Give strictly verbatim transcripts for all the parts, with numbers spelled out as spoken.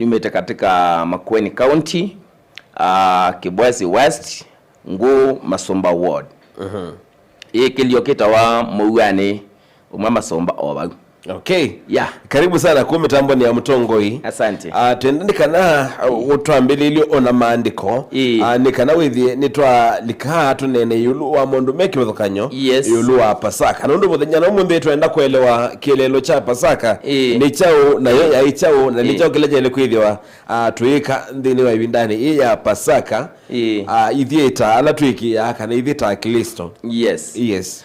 Nyumĩte katika Makueni County, uh, Kibwezi West, Ngũ Masumba Ward. Mhm. Ĩ kĩlio kĩtawa Mũuanĩ, ũmwe Masumba o vau. Okay. Yeah. Karibu sana ku mitamboni ya Mũtongoi. Asante. Ah, twenda nĩ kana, ah, ũtwambĩlĩlye ona maandĩko. Ĩĩ. Ah, nĩ kana wĩthĩe nĩtwalika tũneene ĩũlũ wa maũndũ me kĩvathũkany'o. Yes. Ĩũlũ wa Pasaka. Nũndũ mũthenya na ũmũnthĩ twenda kũelewa kĩeleelo kya Pasaka. Ĩĩ. Nĩ kyaũ, nayo yaĩ kyaũ, na nĩ kyaũ kĩla kyaĩle kwĩthĩwa, ah, tũyĩka nthĩnĩ wa ĩvindanĩ ĩĩ ya Pasaka. Ĩĩ. Ah, ithyĩ ta ala twĩkĩĩaa kana ithyĩ ta Aklĩsto. Yes. Yes.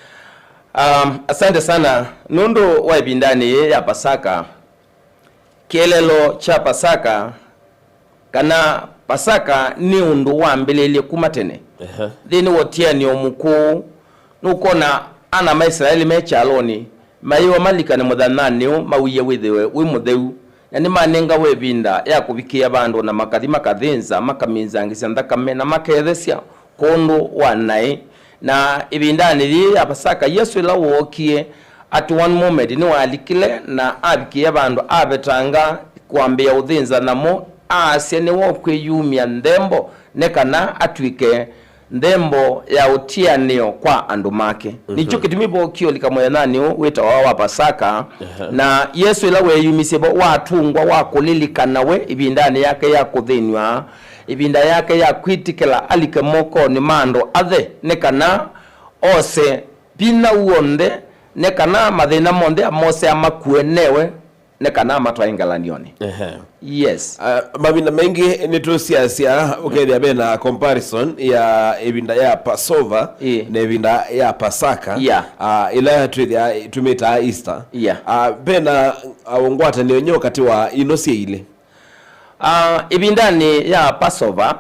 Um, asante sana. Nũndũ wa ĩvindanĩ yĩĩ ya Pasaka, kĩeleelo kya Pasaka, kana Pasaka nĩ ũndũ wambĩlĩlye kuma tene. Ehe. Nthĩnĩ wa ũtianĩo mũkũũ, nũkwona ana ma Isilaeli me kyalonĩ, mayĩwa malikane mũthenyanĩ ũũ mawĩe wĩthĩwe wĩ mũtheu, na nĩmanengawe ĩvinda ya kũvikĩĩa vandũ, na makathi makathĩnza, makaminzangĩsya nthakame, na makethesya kwondũ wa naĩ. Na ĩvindanĩ yĩĩ ya Pasaka, Yesũ ĩla wookie, at one moment nĩwalikile na avikĩĩa vandũ avetanga kwambĩĩa ũthĩnza nyamũ, aasya nĩwe ũkwĩyumya nthembo nĩ kana atw'ĩke nthembo ya ũtianĩo kwa andũ make. Mhm. Nĩkyo kĩtumi vookie ũlika mũthenyanĩ ũũ wĩtawa wa Pasaka. Aha. Na Yesũ ĩla weeyumisye vo, watũngwa wa kũlilikana we ĩvindanĩ yake ya kũthĩnw'a, ĩvinda yake ya kwĩtĩkĩla alike mokonĩ ma andũ athe, nĩ kana ose vinya w'onthe, nĩ kana mathĩna monthe amose amakue newe, nĩ kana amatwae ngalany'onĩ. Ehe. Yes. Ah, mavinda maingĩ nĩtũsiasya ũkethĩa ve na comparison ya ĩvinda ya Passover, ĩĩ, na ĩvinda ya Pasaka, yeah, ah, ĩla twĩthĩa tũmĩtaa Easter. Yeah. Ah, ve na, ah, ngwatanĩo nyoo katĩ wa ino syĩ ilĩ? Ah, ĩvindanĩ ya Passover,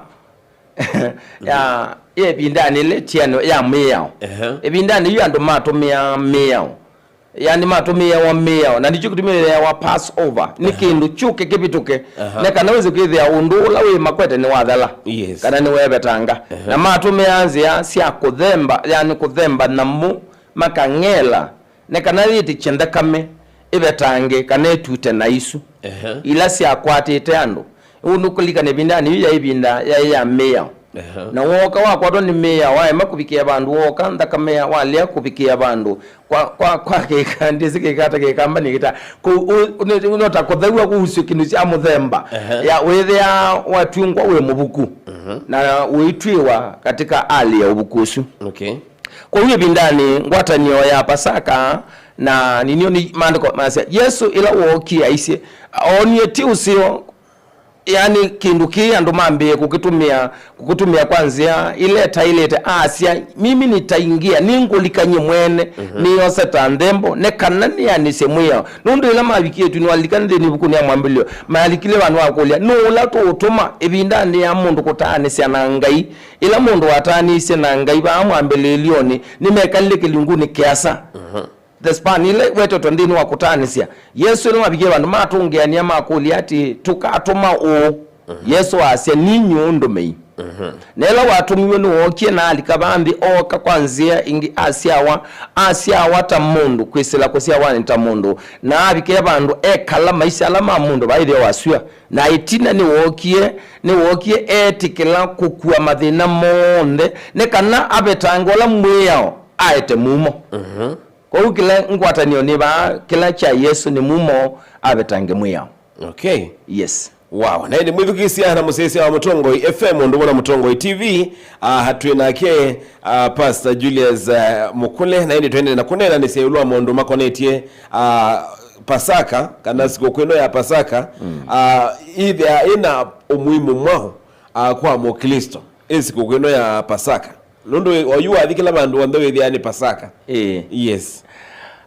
ya, ya ĩvindanĩ ĩla ĩtianĩo ya mĩao. Ehe. Ĩvindanĩ yu andũ matũmĩaa mĩao. Yani matũmĩawa mĩao, na nĩkyo kĩtumi yĩawa Passover. Nĩ, aha, kĩndũ kyũke kĩvĩtũke. Aha. Na kana wĩse kwĩthĩa ũndũ ũla wĩ makwete nĩwathela. Yes. Kana nĩwevetanga. Aha. Na matũmĩaa nzĩa sya kũthemba, yani kũthemba nyamũ, makang'ela, nĩ kana yĩtĩkye nthakame ĩvetange kana ĩtute na isu, ehe, ila syakwatĩte andũ. Ũu nũkũlikana ĩvindanĩ yu ya ĩvinda yaĩ ya mĩao. Ehe. Na wooka wakwatwa nĩ mĩao, waema kũvikĩa vandũ, wooka nthakame ya, walea kũvikĩa vandũ, kwa, kwa, kwa kĩka, ndĩsĩ kĩka ta kĩkamba nĩ kĩta. Kũ-, ũ-, nĩ, nĩ ta kũthew'a kũusyo kĩndũ kya mũthemba. Ehe. Ya wĩthĩa watw'ĩngwa wĩ mũvuku. Mhm. Na ũitw'ĩwa katika hali ya ũvuku ũsu. Okay. Kwoou ĩvindanĩ ngwatanĩo ya Pasaka, na ninio nĩ maandĩko masya, Yesũ ĩla wookie aisye, oonie ti ũseo, yani kĩndũ kĩĩ andũ mambĩĩe kũkĩtũmĩa, kũkĩtũmĩa kwa nzĩa ĩla ĩtaĩlĩte, asya, "Mimi nitaingia, nĩngũlika nyie mwene, mhm, nĩyose ta nthembo, nĩ kana nĩanĩsye mwĩao." Nũndũ ĩla mavikie tu, nĩwalilikana nthĩnĩ ĩvukunĩ ya Mwambĩlĩlyo, malikile vandũ wa kũlya, "Nũũ ũla tũũtũma ĩvindanĩ ya mũndũ kũtaanĩsya na Ngai?" Ĩla mũndũ wataanĩisye na Ngai vaa mwambĩlĩĩlyonĩ, nĩmekalile kĩlungunĩ kĩasa. Mhm. The span ĩla ĩwetetwe nthĩnĩ wa kũtaanĩsya. Yesũ ĩla mavikie vandũ matũngĩanĩa makũlya atĩĩ, "Tũkatũma ũũ?" Mhm. Yesũ asya, "Ninyie ũndũmei." Mhm. Na ĩla watũmiwe nĩwookie na alika vaa nthĩ, ooka kwa nzĩa ĩngĩ, asyawa, asyawa ta mũndũ, kwĩsĩla kũsyawanĩ ta mũndũ, na avikĩa vandũ ekala maisha ala ma mũndũ vaa ĩtheo wa syũa. Na ĩtina nĩwookie, nĩwookie eetĩkĩla kũkua mathĩna monthe, nĩ kana avetange ũla mwĩao aete mumo. Mhm. Kwoou kĩla ngwatanĩo nĩ vaa, kĩla kya Yesũ nĩ mumo, avetange mwĩao. Okay. Yes. Wow. Na ĩndĩ mwĩthukĩĩsya na mũsyaĩĩsya wa Mũtongoi F M, ũndũ ũmwe na Mũtongoi T V, ah, twĩ nake, ah, Pastor Julius, ah, Mũkũle, na ĩndĩ tũendee na kũneenanĩsya ĩũlũ wa maũndũ makonetye, ah, Pasaka, kana sikũkũ ĩno ya Pasaka, mm, ah, ĩthĩa ĩna ũmuimu mwaũ, ah, kwa Mũklĩsto, ĩ sikũkũ ĩno ya Pasaka? Nũndũ oyu wathi kĩla vandũ onthe wĩthĩaa nĩ Pasaka. Ĩĩ. Yes.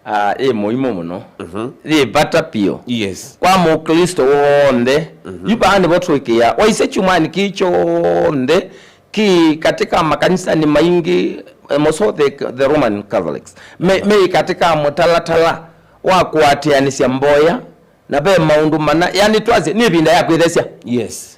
Ah, ĩ mũimu mũno. Mhm. Yĩ vata piũ. Yes. Kwa Mũklĩsto w'onthe. Mhm. Yu vaa nĩvo twĩkĩaa. Waisye kyumwanĩ kĩĩ kyonthe, ki katika makanisani maingĩ, eh, most of the, the Roman Catholics, me, me katika mũtalatala wa kũatĩanĩsya mboya, na ve maũndũ mana, yani twasye, nĩ ĩvinda ya kwĩthesya. Yes.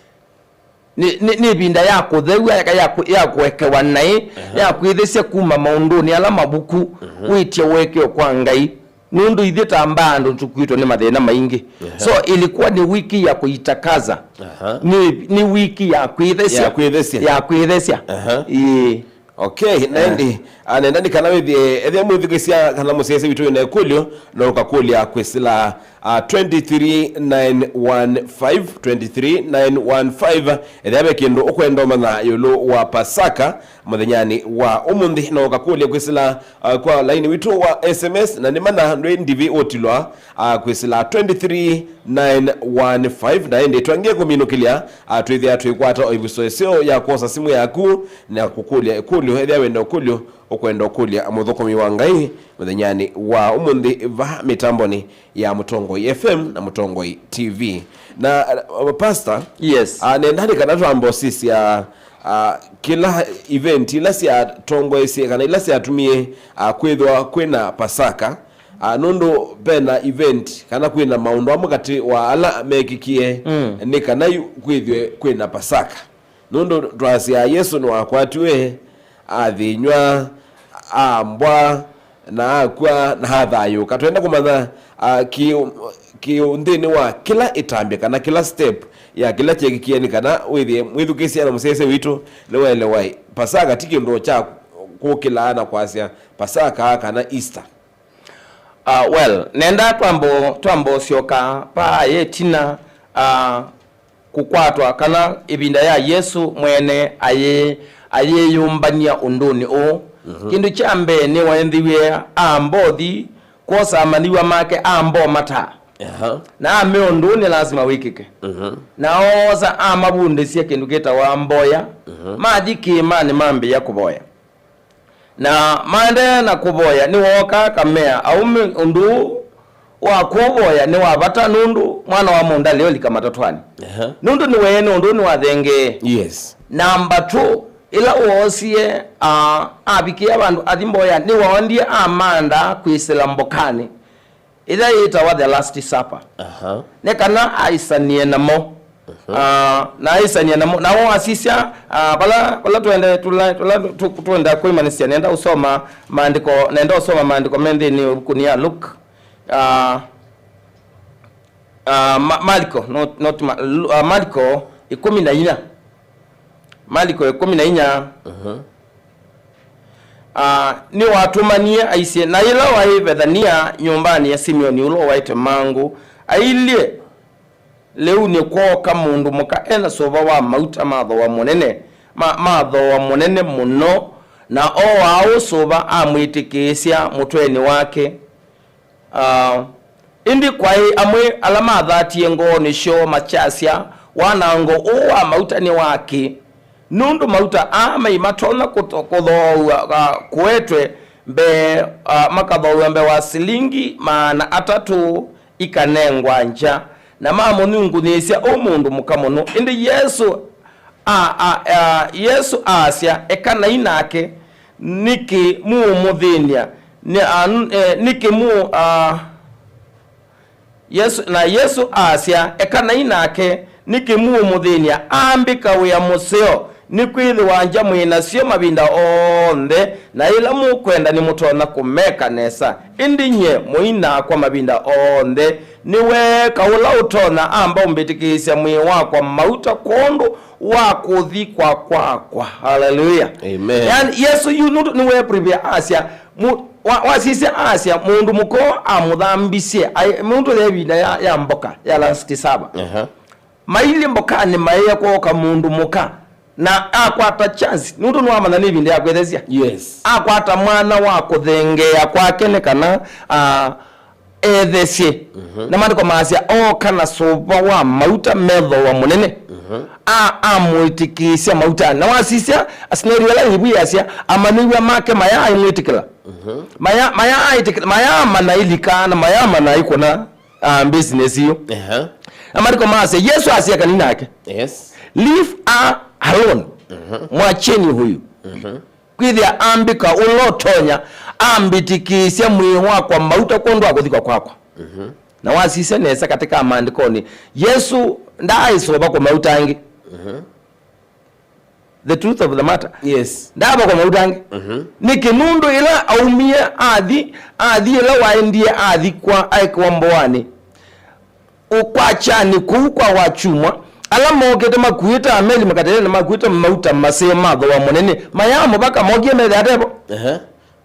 Nĩ, nĩ, nĩ ĩvinda ya kũthew'a, ya, ya kũ-, ya kũekewa naĩ, aha, ya kwĩthesya kuma maũndũnĩ ala mavuku, mhm, wĩtye ũekeo kwa Ngai. Nũndũ ithyĩ ta mbaa andũ tũkuĩtwe nĩ mathĩna maingĩ. Aha. So ilikuwa ni wiki ya kuitakaza. Aha. Ni, ni wiki ya kwĩthesya. Ya kwĩthesya. Ya kwĩthesya. Aha. Ĩĩ. Okay, na ĩndĩ, ah, nenda nĩ kana wĩthĩe, ethĩa mwĩthukĩsya kana mũsyaĩĩsya witũ wĩna ĩkũlyo, no ũkakũlya kwĩsĩla, ah, twenty three nine one five, twenty three nine one five. Ethĩa ve kĩndũ ũkwenda ũmanya ĩũlũ wa Pasaka mũthenyanĩ wa ũmũnthĩ, no ũkakũlya kwĩsĩla, ah, kwa laini witũ wa S M S, na nĩ mana ndwĩ ndivi ũtilwa, ah, kwĩsĩla twenty three nine one five, na ĩndĩ twangie kũminũkĩlya, ah, twĩthĩa twĩkwata o ĩvuso ĩseo ya kwosa simũ yaku na kũkũlya ĩkũlyo, ethĩa wĩna ũkũlyo ũkwenda ũkũlya mũthũkũmi wa Ngai mũthenyanĩ wa ũmũnthĩ va mĩtambonĩ ya Mũtongoi F M na Mũtongoi T V. Na, uh, Pastor, yes, ah, nenda nĩ kana twambe ũsisya, ah, kĩla event ila syatongoesye kana ila syatumie, ah, kwĩthwa kwĩna Pasaka, ah, nũndũ vena event kana kwĩna maũndũ amwe katĩ wa ala mekikie, mm, nĩ kana yu kwĩthwe kwĩna Pasaka. Nũndũ twasya Yesũ nĩwakwatiwe, athĩnyw'a, ambwa, na akw'a, na athayũũka. Twenda kũmanya, ah, kĩ, kĩ nthĩnĩ wa kĩla ĩtambya kana kĩla step ya kĩla kyekikie nĩ kana wĩthĩe mwĩthukĩĩsya na mũsyaĩĩsya witũ nĩwaelewa Pasaka ti kĩndũ kya kũkĩlaa na kwasya Pasaka kana Easter. Ah, well, nenda twambo, twambo syoka pa ĩtina, ah, kũkwatwa kana ĩvinda ya Yesũ mwene ayĩ, ayĩyũmbany'a ũndũnĩ ũũ. Mhm. Kĩndũ kya mbee nĩwaendiw'e ambothi kwosa amanyĩw'a make amboo mataa. Aha. Na amea ũndũ ũũ nĩ lasima wĩkĩke. Mhm. Na oosa amavundĩsya kĩndũ kĩtawa mboya. Mhm. Mathi kĩĩmanĩ mambĩĩa kũvoya. Na maendee na kũvoya, nĩwooka akamea, aũme, ũndũ ũũ wa kũvoya nĩ wa vata, nũndũ mwana wa mũndũ ndalĩ ũlika matatwanĩ. Aha. Nũndũ nĩweene ũndũ ũũ nĩwathengee. Yes. Namba two, ĩla woosie, ah, avikĩa vandũ athi mboya, nĩwaondie amanda kwĩsĩla mbokanĩ ĩla yĩtawa The Last Supper. Aha. Nĩ kana aisanie namo. Mhm. Ah, na aisanie namo. Na wasisya, ah, vala, vala twende, tula, tula tu-, twenda kwĩmanyĩsya, nenda ũsoma maandĩko, nenda ũsoma maandĩko me nthĩnĩ wa ĩvukunĩ ya Luke. Ah, ah, Ma-, Mariko, not, not Ma-, Lu-, ah, Mariko ĩkũmi na inya. Mariko ĩkũmi na inya. Mhm. Ah, nĩwatũmanie aisye, na yĩla waĩ Vethania nyũmbanĩ ya Simeoni ũla ũwaĩte mangũ, ailyĩ, lĩu nĩkwooka mũndũ mũka e na sũva wa mauta ma thooa mũnene, ma, ma thooa mũnene mũno, na ooaa ũsũva amwĩtĩkĩĩsya mũtwenĩ wake. Ah, ĩndĩ kwaĩ amwe ala mathatie ngoonĩ syoo makyasya, wanango ũũ wa mauta nĩ wa kĩ? Nũndũ mauta aa mai matonya kũtho-, kũthoow'a, ah, kũetwe mbee, ah, makathoow'a mbee wa silingi maana atatũ ikanengwa ngya, na mamũnyungunyĩĩsya ũ mũndũ mũka mũno. Ĩndĩ Yesũ a, a, a, Yesũ aasya, ekanai nake, nĩkĩ mũũmũthĩny'a? Nĩ, a, n-, e, nĩkĩ mũũ, a, Yesũ, na Yesũ aasya, ekanai nake, nĩkĩ mũũmũthĩny'a? Ambĩka wĩa mũseo, nĩkwĩthĩwa ngya mwĩ nasyo mavinda onthe, na ĩla mũkwenda nĩmũtonya kũmeka nesa. Ĩndĩ nyie mũinakwa mavinda onthe, nĩ weka ũla ũtonya amba ũmbĩtĩkĩĩsya mwĩĩ wakwa mauta kwondũ wa kũthikwa kwakwa. Haleluya. Amen. Yani, Yesũ yu nũndũ nĩweprepare asya, mu-, wa-, wasisya asya, mũndũ mũka amũthambisye, ai-, mũndũ ya ĩvinda ya, ya mboka, ya Last Supper. Aha. Mailyĩ mbokanĩ maĩa kwooka mũndũ mũka, na akwata chance, nũndũ nĩwamanya nĩ ĩvinda ya kwĩthesya. Yes. Akwata mwanya wa kũthengeea kwake nĩ kana, ah, ethesye. Mhm. Na maandĩko maasya, ooka na sũva wa mauta methooa mũnene. Mhm. A, amwĩtĩkĩĩsya mautanĩ. Na wasisya, scenario ĩla yĩvu yasya, amanyĩw'a make mayaaĩmwĩtĩkĩla. Mhm. Maya, mayaaĩtĩkĩla, mayaamanya ilika, na mayaamanya ikũna, ah, business yu. Ehe. Na maandĩko maasya, Yesũ asya ekanai nake. Yes. Leave her alone. Mhm. Mwacheni huyu. Mhm. Kwĩthĩa ambĩka ũla ũtonya, ambĩtĩkĩĩsya mwĩĩ wakwa mauta kwondũ wa kũthikwa kwakwa. Mhm. Na wasisya nesa katĩ ka maandĩkonĩ, Yesũ ndaaĩsũva kũmauta angĩ. Mhm. The truth of the matter. Yes. Ndavakwa mauta angĩ. Mhm. Nĩkĩ? Nũndũ ĩla aumie athi, athi ĩla waendie athikwa, aekwa mboanĩ, ũkwakyanĩ kũu kwa wakyumwa, ala mokĩte makuĩte ameli makatelele na makuĩte mauta maseo ma thooa mũnene, mayaa mũvaka, mokie methĩa atevo. Ehe.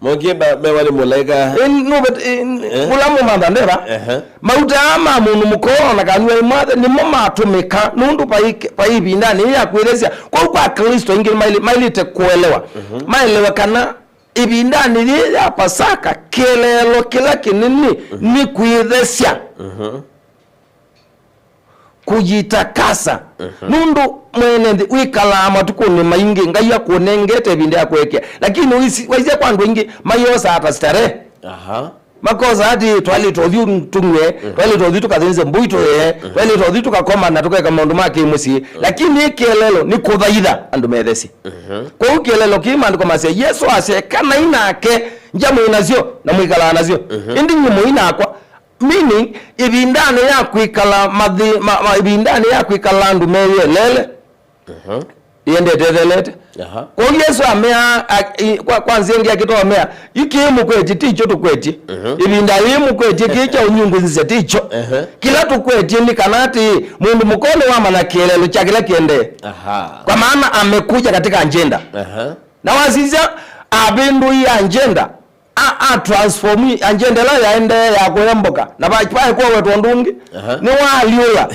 Mokie ma-, mewa nĩ mũlaĩka. Ĩ, nũvet-, ĩ, n-, Eh? Ũla mũmantha ndeva. Ehe. Mauta aa ma mũndũ mũkoo na kanyw'a imwathe nĩmo matũmĩka nũndũ vai, vai ĩvindanĩ yĩĩ ya kwĩthesya. Kwoou kwa Klĩsto aingĩ mailĩ-, mailĩte kũelewa. Mhm. Maelewe kana ĩvindanĩ yĩĩ ya Pasaka, kĩeleelo kĩla kĩnene, mhm, nĩ kwĩthesya. Mhm. Kũyitakasa. Mhm. Nũndũ mwene nthĩ wĩkalaa matukũnĩ maingĩ, Ngai akũnengete ĩvinda ya kũekea. Lakini ũisi-, waisye kwa andũ aingĩ, mayosaa ta starehe. Aha. Makosa ati, "Twaĩlĩte ũthiũ tũnyw'e, mhm, twaĩlĩte ũthiũ tũkathĩnze mbũi tũye, mhm, twaĩlĩte ũthiũ tũkakoma na tũkeka maũndũ ma kĩ-mũsyĩ." Mhm. Lakini kĩeleelo nĩ kũthaitha andũ methesye. Mhm. Kwoou kĩeleelo kĩĩ maandĩko masya, Yesũ asya, "Ekanai nake, njamwĩ nasyo, na mwĩkalaa nasyo. Mhm. Ĩndĩ nyie mũi nakwa." Meaning, ĩvindanĩ ya kwĩkala mathĩ-, ma, ma, ĩvindanĩ ya kwĩkala andũ meyĩeleele, mhm, ĩendete ĩthelete. Aha. Kwoou Yesũ amea, a, i, kwa, kwa nzĩa ĩngĩ akĩtomea, yu kĩĩ mũkwetye, ti kyo tũkwetye. Mhm. Ĩvinda yĩĩ mũkwetye, kĩĩ kya ũnyungũnzĩsya, ti kyo. Ehe. Kĩla tũkwetye nĩ kana atĩ mũndũ mũkoo nĩwamanya kĩeleelo kya kĩla kĩendee. Aha. Kwa maana amekuja katika agenda. Aha. Na wasisya, avĩndũie agenda. A, a transform agenda ĩla yaendee ya kũya mboka, na va, vaekwa wetwa ũndũ ũngĩ, aha, nĩwaalyũla.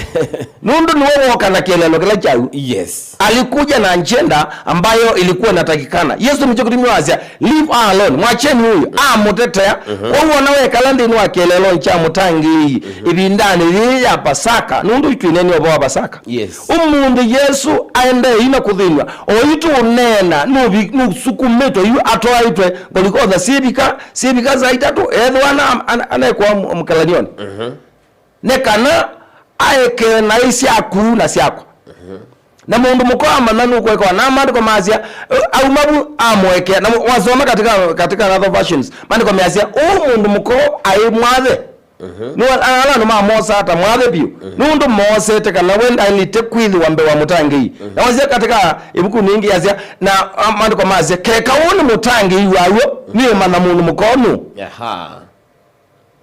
Nũndũ nĩwe wooka na kĩeleelo kĩla kyaũ. Yes. Alikuja na agenda ambayo ilikuwa inatakikana. Yesu nĩkyo kĩtumi wasya, "Leave her alone, mwacheni huyu." Amũtetea. Mhm. Kwoou ona wekala nthĩnĩ wa kĩeleelo kya mũtangĩĩi, mhm, ĩvindanĩ yĩĩ ya Pasaka, nũndũ twĩneenea ũvoo wa Pasaka. Yes. Ũmũnthĩ Yesu aendee yu na kũthĩnw'a, o yu tũũneena, nũvi-, nũsukumĩtwe yu atwaĩtwe Ngolikotha syĩvika, syĩvika saa itatũ, ethĩwa ana-, ana-, anekwa mũ-, mũkalany'onĩ. Mhm. Nĩ kana aekee naĩ syaku na syakwa. Mhm. Na mũndũ mũka amanya nũkũekwa, na maandĩko masya, eh, auma vu amũekea. Na wasoma katika, katika other versions, maandĩko measya, "Ũũ mũndũ mũka aĩ mwathe." Mhm. Nĩ wa-, ala andũ mamosaa ta mwathe vyũ. Mhm. Nũndũ moosete kana we ndaĩlĩte kwĩthĩwa mbee wa mũtangĩĩi. Mhm. Na wasya katika ĩvukunĩ ĩngĩ yasya, na, a, maandĩko masya, "Keka ũũ nĩ mũtangĩĩi waw'o, nĩũmanya mũndũ mũka nũũ." Aha.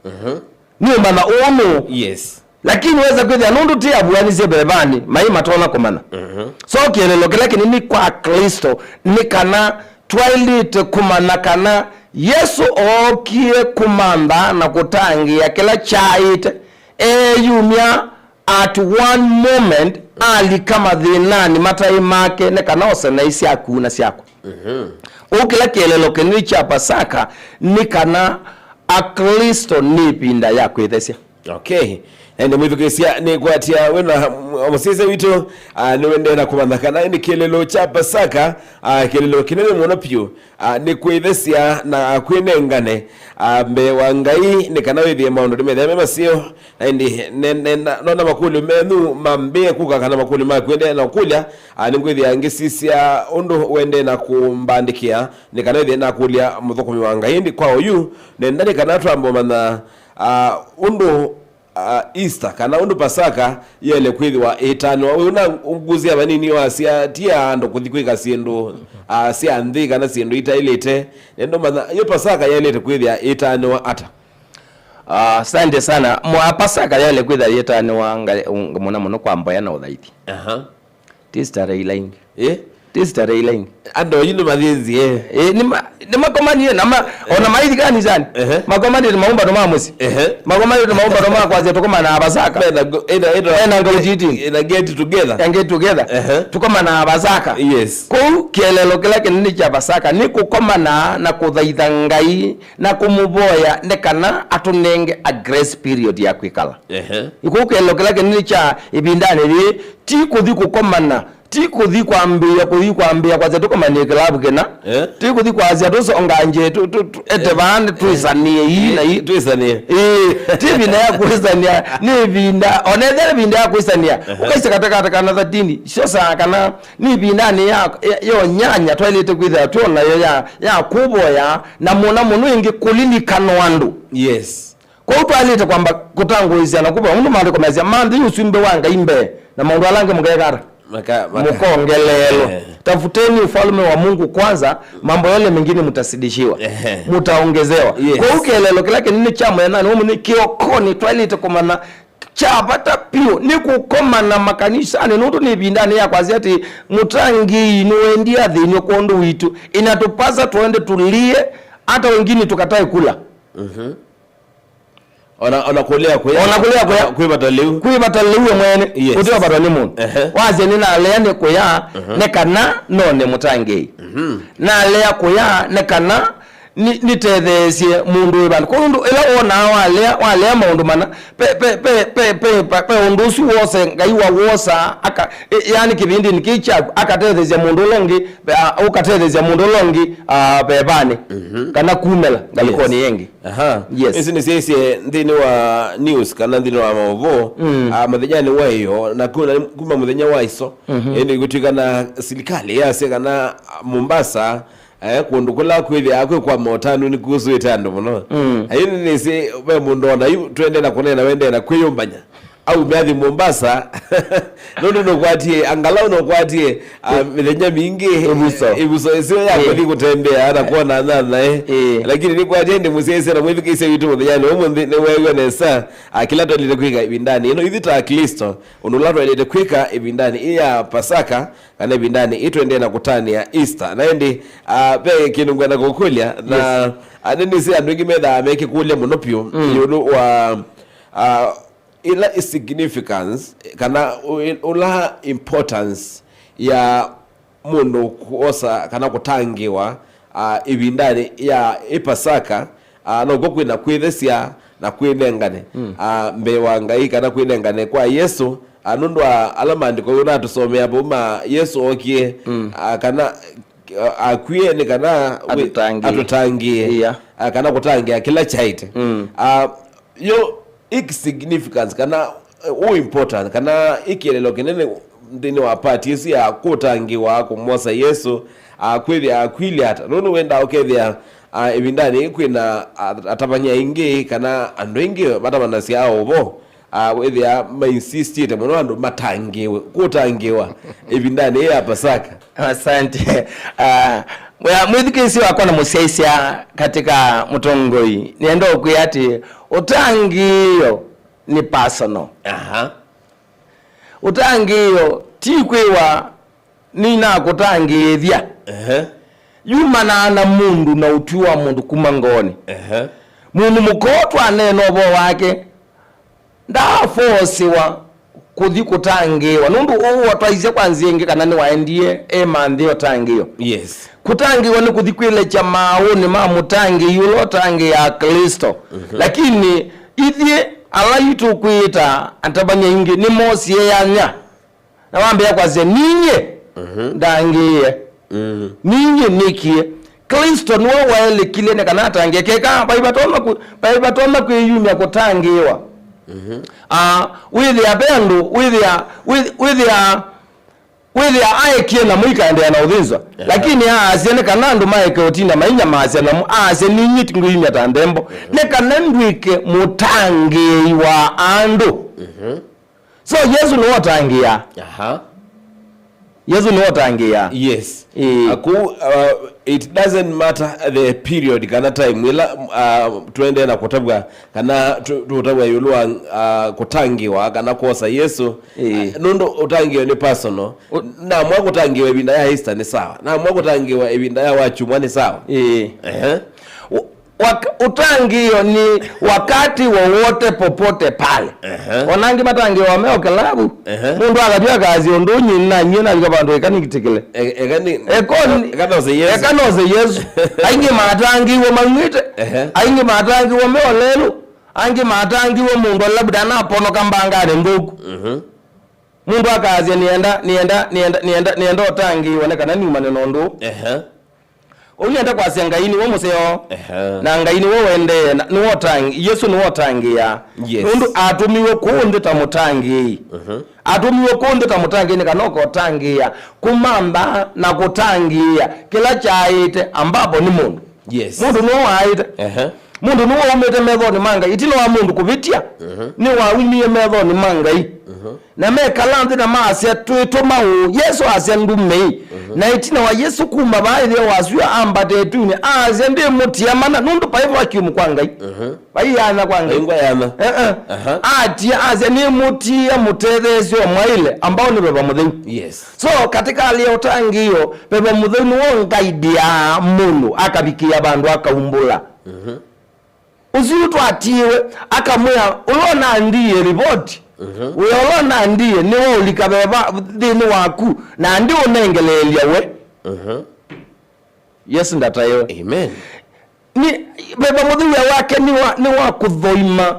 Mhm. Nĩũmanya ũũ nũũ. Yes. Lakini wesa kwĩthĩa nũndũ ti avuanisye vevanĩ, maĩ matonya kũmanya. Mhm. So kĩeleelo kĩla kĩnini kwa Klĩsto nĩ kana twaĩlĩte kũmanya kana Yesũ ookie kũmantha na kũtangĩĩa kĩla kyaaĩte, eeyumya at one moment, alika mathĩnanĩ mataĩ make nĩ kana ose naĩ syaku na syakwa. Mhm. Ũu kĩla kĩeleelo kĩnini kya Pasaka nĩ kana Aklĩsto nĩ ĩvinda ya kwĩthesya. Okay. Ende mwĩthukĩĩsya nĩkwatya wĩna mũsyaĩĩsya witũ, ah, nĩwendee na kũmanya kana nĩ kĩeleelo kya Pasaka, ah, kĩeleelo kĩnene mũno vyũ, ah, nĩ kwĩthesya na kwĩnengane, ah, mbee wa Ngai, nĩ kana wĩthĩe maũndũ nĩmethĩa me maseo. Na ĩndĩ ne-, ne-, na-, nona makũlyo menyu mambĩĩe kũka, kana makũlyo ma kũendeea na kũkũlya, ah, nĩngwĩthĩa ngĩsisya ũndũ wendee na kũmbandĩkĩa, nĩ kana wĩthĩe nakũlya mũthũkũmi wa Ngai. Ĩndĩ kwa oyu, nenda nĩ kana twambe ũmanya, ah, ũndũ, ah, Easter, kana ũndũ Pasaka yaĩle kwĩthĩwa ĩtanĩwa. Ũyũ na ngũsya vanini wasya, ti ya andũ kũthi kwĩka syĩndũ, ah, sya nthĩ kana syĩndũ itaĩlĩte. Nenda ũmanya, yo Pasaka yaĩlĩte kwĩthĩa ĩtanĩwa ata? Ah, asante sana. Mwa Pasaka yaĩle kwĩthĩa yĩtanĩwa nga-, nga-, mũno mũno kwa mboya na ũthaithi. Aha. Ti starehe ila ingĩ. Eh? Ti starehe ila ingĩ. Andũ ayu nĩmathĩnzie. Eh, nĩma-, nĩmakomanie na ma-, ona maithi kanisani. Ehe. Makomanie na maũmbano ma mũsyĩ. Ehe. Makomanie na maũmbano ma kwasya tũkomanaa Pasaka. Mena go-, ena, ena, ena ngauti itingi. Ena get together. Ya get together. Ehe. Tũkomanaa Pasaka. Yes. Kũu kĩeleelo kĩla kĩnene kya Pasaka nĩ kũkomana na kũthaitha Ngai na kũmũvoya nĩ kana atũnenge a grace period ya kwĩkala. Ehe. Kũu kĩeleelo kĩla kĩnene kya ĩvindanĩ yĩĩ ti kũthi kũkomana, ti kũthi kwambĩĩa, kũthi kwambĩĩa kwasya tũkomanĩe kĩlavu kĩna. Eh? Ti kũthi kwasya tũsongange, tũ-, tũ-, tũ-, ete vaa nĩ twĩsanĩe ii na ii. Twĩsanĩe. Ĩĩ, ti ĩvinda ya kwĩsanĩa, nĩ ĩvinda, ona ethĩwa nĩ ĩvinda ya kwĩsanĩa, ehe, ũkaisya katakata kana thatini, syosaa kana nĩ ĩvindanĩ ya, ya, ya ũnyanya twaĩlĩte kwĩthĩwa twĩ nayo ya, ya kũvoya, na mũno mũno ĩngĩ kũlilikanwa andũ. Yes. Kwoou twaĩlĩte kwamba kũtangũĩsya na kũvoya, ũndũ maandĩko measya, "Manthei ũsumbĩ wa Ngai mbee, na maũndũ ala angĩ mũkeeka ata?" Maka-, maka-, mũkongelelwa. Eh. Tafuteni ufalme wa Mungu kwanza, mambo yale mengine mtazidishiwa. Ehe. Mtaongezewa. Yes. Kwa hiyo kĩeleelo kĩla kĩnene kya mwena nĩ ũmwe nĩ kĩokonĩ twaĩlĩte kũmanya kya vata vyũ nĩ kũkomana makanisanĩ, nũndũ nĩ ĩvindanĩ ya kwasya atĩ mũtangĩĩi nũendie athĩny'o kwondũ witũ. Inatupasa tuende tulie, hata wengine tukatae kula. Mhm. Ona, ona kũlea kũya. Ona kũlea kũya. Kwĩ vata lĩu. Kwĩ vata lĩu we mwene. Yes. Ũteo vata nĩ mũndũ. Ehe. Wasya nĩ nalea nĩ kũya, mhm, nĩ kana none mũtangĩĩi. Mhm. Nalea kũya nĩ kana nĩ-, nĩtetheesye mũndũ wĩ vandũ. Kwa hiyo ĩla wonaa walea, walea maũndũ mana, pe, pe, pe ũndũ ũsu wose, Ngai wa wosa, aka, e, yani kĩvindinĩ kĩu kyaku, akatetheesya mũndũ ũla ũngĩ, pe, a, ũkatetheesya mũndũ ũla ũngĩ, a, vevanĩ, mhm, kana kumela ngalĩkonĩ, yes, ĩngĩ. Aha. Yes. Ĩsu nĩsyaisye nthĩnĩ wa news kana nthĩnĩ wa maũvoo, mm, ah, mũthenyanĩ wa ĩyo, na kuna, kuma mũthenya wa ĩso, mhm, ĩndĩ gũtw'ĩka na silikalĩ yasya kana, ah, Mombasa, eh, kũndũ kũla kwĩthĩaa kwĩ kwa motanu nĩkusũĩte andũ mũno. Mm. Ayu nĩnĩsĩ ve mũndũ ona yu twendee na kũneena wendee na kwĩyũmbany'a. Aume athi Mombasa, nũndũ nũkwatie, angalau nũkwatie, ah, mĩthenya mingĩ, ĩvuso, ĩvuso ĩseo ya, ĩĩ, kũthi kũtembea na kwona nyanya, eh. Ĩĩ. Lakini nĩkwatie ĩndĩ mũsyaĩĩsya na mwĩthukĩĩsya witũ mũthenyanĩ ũmũnthĩ nĩweew'a nesa, ah, kĩla twaĩlĩte kwĩka ĩvindanĩ ĩno. Ithyĩ ta Aklĩsto, ũndũ ũla twaĩlĩte kwĩka ĩvindanĩ ĩĩ ya Pasaka, kana ĩvindanĩ ĩĩ tũendee na kũtanĩa Easter. Na ĩndĩ, ah, ve kĩndũ ngwenda kũkũlya, na, yes, ah, nĩnĩsĩ andũ aingĩ methaa mekĩkũlya mũno vyũ, mm, ĩũlũ wa, ah, ĩla ĩ significance, kana ũ-, ũla importance ya mũndũ kwosa kana kũtangĩĩwa, ah, ĩvindanĩ ya ĩ Pasaka, ah, nokw'o kwĩ na kwĩthesya na kwĩnengane, mm, ah, mbee wa Ngai, kana kwĩnengane kwa Yesũ, ah, nũndũ wa ala maandĩko yu natũsomea vau ma Yesũ ookie, mm, ah, kana, ah, akwie nĩ kana wĩ-, atũtangĩĩe. Atũtangĩĩe. Iya. Ah, kana kũtangĩĩa kĩla kyaĩte. Mm. Ah, yo ĩk significance kana, eh, ũ important kana ĩ kĩeleelo kĩnene nthĩnĩ wa part ĩsu ya kũtangĩĩwa kũmwosa Yesũ, ah, kwĩthĩa akwile ata. Nũndũ wendaa ũkethĩa, ah, ĩvindanĩ yĩĩ kwĩna, ah, atavany'a aingĩ kana andũ aingĩ matavanasya ũvoo, ah, wĩthĩa mainsistĩte mũno andũ matangĩĩwe, kũtangĩĩwa ĩvindanĩ yĩĩ ya Pasaka. Asante. Ah, mwa-, mwĩthukĩĩsya wakwa na mũsyaĩĩsya katika mũtongoi, nĩenda ũkwĩa atĩ ũtangĩĩo nĩ personal. Aha. Ũtangĩĩo ti kwĩwa nĩnakũtangĩĩthya. Ehe. Yumanaa na mũndũ na ũtwi wa mũndũ kuma ngoonĩ. Ehe. Mũndũ mũka ũũ twaneena ũvoo wake, ndaafosiwa kũthi kũtangĩĩwa, nũndũ ũu watwaisye kwa nzĩa ĩngĩ kana nĩwaendie e manthĩ ũtangĩĩo. Yes. Kũtangĩĩwa nĩ kũthi kwĩlekya maaũnĩ ma mũtangĩĩi ũla ũtangĩĩaa Klĩsto. Mhm. Lakini ithyĩ ala yu tũkwĩĩta atavany'a aingĩ nĩmosie yanya. Na wambĩĩa kwasya, "Ninyie, mhm, ndangĩĩe. Mm. Ninyie nĩkie." Klĩsto nĩwe waelekile nĩ kana atangĩĩe. Keka vai vatonya kwĩ-, vai vatonya kwĩyumya kũtangĩĩwa. Mhm. Ah, wĩthĩa ve andũ, wĩthĩa, wĩth-, wĩthĩa, wĩthĩa aekie namo ikaendeea na ũthĩnzwa. Aha. Lakini aasya nĩ kana andũ maeke ũtinda mainyamaasya namo, aasya, "Ninyie ngwĩyumya ta nthembo. Mhm. Nĩ kana ndw'ĩke mũtangĩĩi wa andũ." Mhm. So, Yesũ nĩwe ũtangĩĩaa. Aha. Yesũ nĩwe ũtangĩĩaa. Yes. Ĩĩ. Aku, uh, it doesn't matter the period kana time ĩla, uh, tũendee na kũtavw'a kana tũ-, tũtavw'a ĩũlũ wa, uh, kũtangĩĩwa kana kwosa Yesũ. Ĩĩ. Uh, nũndũ ũtangĩĩo nĩ personal. Ũ- Namwa kũtangĩĩwa ĩvinda ya Easter nĩ sawa. Namwa kũtangĩĩwa ĩvinda ya Wakyumwa nĩ sawa. Ĩĩ. Ehe. Ũ- Wak-, ũtangĩĩo nĩ wakati wowote popote pale. Ehe. Ona angĩ matangĩĩwa me o kĩlavu. Ehe. Mũndũ akathi akasya ũndũ ũnyie nanyie navika vandũ eka nĩkĩtĩkĩle. E-, eka nĩ-, eka nĩ-, eka nose Yesũ. Eka nose Yesũ. Aingĩ matangĩĩwe maumĩte. Ehe. Aingĩ matangĩĩwe me o lelũ. Angĩ matangĩĩwe mũndũ labda anaponoka mbanganĩ nthũku. Mhm. Mũndũ akasya, "Nĩenda, nĩenda, nĩenda, nĩenda, nĩenda ũtangĩĩwa nĩ kana niumane na ũndũ ũũ." Ehe. Ũu nĩenda kwasya Ngai nĩwe mũseo, ehe, na Ngai nĩwe ũendee, na nĩwe ũtang-, Yesũ nĩwe ũtangĩĩaa. Yes. Nũndũ atũmiwe kũũ nthĩ ta mũtangĩĩi. Mhm. Atũmiwe kũũ nthĩ ta mũtangĩĩi nĩ kana ũkotangĩĩa kũmantha na kũtangĩĩa kĩla kyaĩte ambapo nĩ mũndũ. Yes. Mũndũ nĩwe waaĩte. Ehe. Mũndũ nĩwaumĩte methonĩ ma Ngai. Ĩtina wa mũndũ kũvĩtya, nĩwaumie methonĩ ma Ngai. Na mekala nthĩ na maasya, "Twĩtũma ũũ?" Yesũ asya, "Ndumei." Na ĩtina wa Yesũ kuma vaa ĩtheo wa syũa ambata ĩtunĩ, aasya, "Ndĩmũtia mana, nũndũ vai vacuum kwa Ngai." Vai yanya kwa Ngai. Aingwa yana. Eh, eh. Aha. Atia, asya, "Nĩmũtia mũtetheesya ũmwaĩle, ambao nĩ Veva Mũtheu." Yes. So, katika hali ya ũtangĩĩo, Veva Mũtheu nĩwe ũngaidiaa mũndũ akavikĩa vandũ akaumbũla. Ũsu twatiĩwe, akamwĩa, "Ũla ũnandiie ripoti, wĩa ũla ũnandiie nĩwe ũlika veva nthĩnĩ waku, na ndi ũnengeleelya we." Yesu ndataĩwe. Amen. Nĩ, Veva Mũtheu wĩa wake nĩ wa, nĩ wa kũthoima,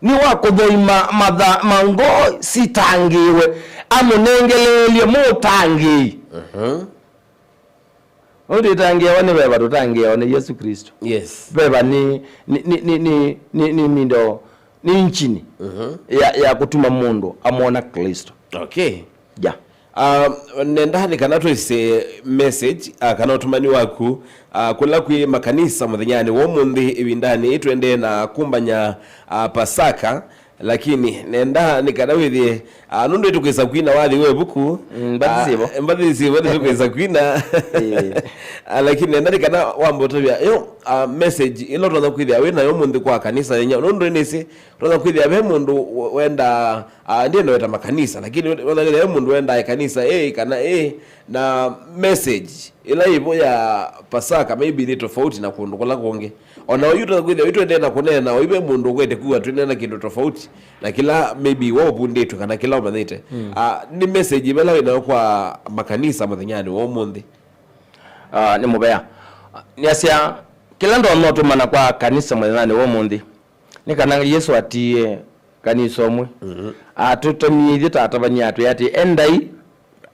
nĩ wa kũthoima matha, mangoo sitangĩĩwe, amũnengeleelye mũtangĩĩi. Ũndũ ĩtangĩĩawa nĩ Veva, tũtangĩĩawa nĩ Yesu Kristo. Yes. Veva nĩ, nĩ, nĩ, nĩ, nĩ, nĩ, nĩ mindo, nĩ injini ya, ya kũtuma mũndũ amwona Kristo. Okay. Ya. Ah, nenda nĩ kana twĩsĩ message, ah, kana ũtũmani waku, ah, kũla kwĩ makanisa mũthenyanĩ wa ũmũnthĩ ĩvindanĩ ĩĩ twendee na kũmbany'a, ah, Pasaka, lakini nenda nĩ kana wĩthĩe, ah, nũndũ nĩtũkwĩsa kwina wathi wa ĩvuku. Mm, mbathi ah, sĩvo. Mbathi sĩvo nĩtũkwĩsa kwina. Eh. Ah, lakini nenda nĩ kana wambe ũtavya yo, ah, message ĩla ũtonya kwĩthĩa wĩ nayo ũmũnthĩ kwa kanisa yenya, nũndũ nĩsĩ ũtonya kwĩthĩa ve mũndũ wendaa Ah, ndiye naweta makanisa, lakini wethagĩrĩa mũndũ wendaa ĩkanisa ĩĩ kana ĩĩ, na message ĩla ĩvo ya Pasaka maybe nĩ tofauti na kũndũ kũla kũngĩ. Ona oyu tũkwĩthĩa oyu twendee na kũneena, oyu ve mũndũ ũkwete kuwa twĩneena kĩndũ tofauti na kĩla maybe we ũvundĩtwe kana kĩla ũmanyĩte. Mm. Ah, nĩ message ĩvela wĩnayo kwa makanisa mũthenyanĩ wa ũmũnthĩ? Ah, nĩ mũvea. Nĩasya, kĩla ndonya ũtũmana kwa kanisa mũthenyanĩ wa ũmũnthĩ, nĩ kana Yesũ atiie kanisa ũmwe. Mhm. Atũtũmie ithyĩ ta atavany'a, atwĩa atĩ, "Endai,"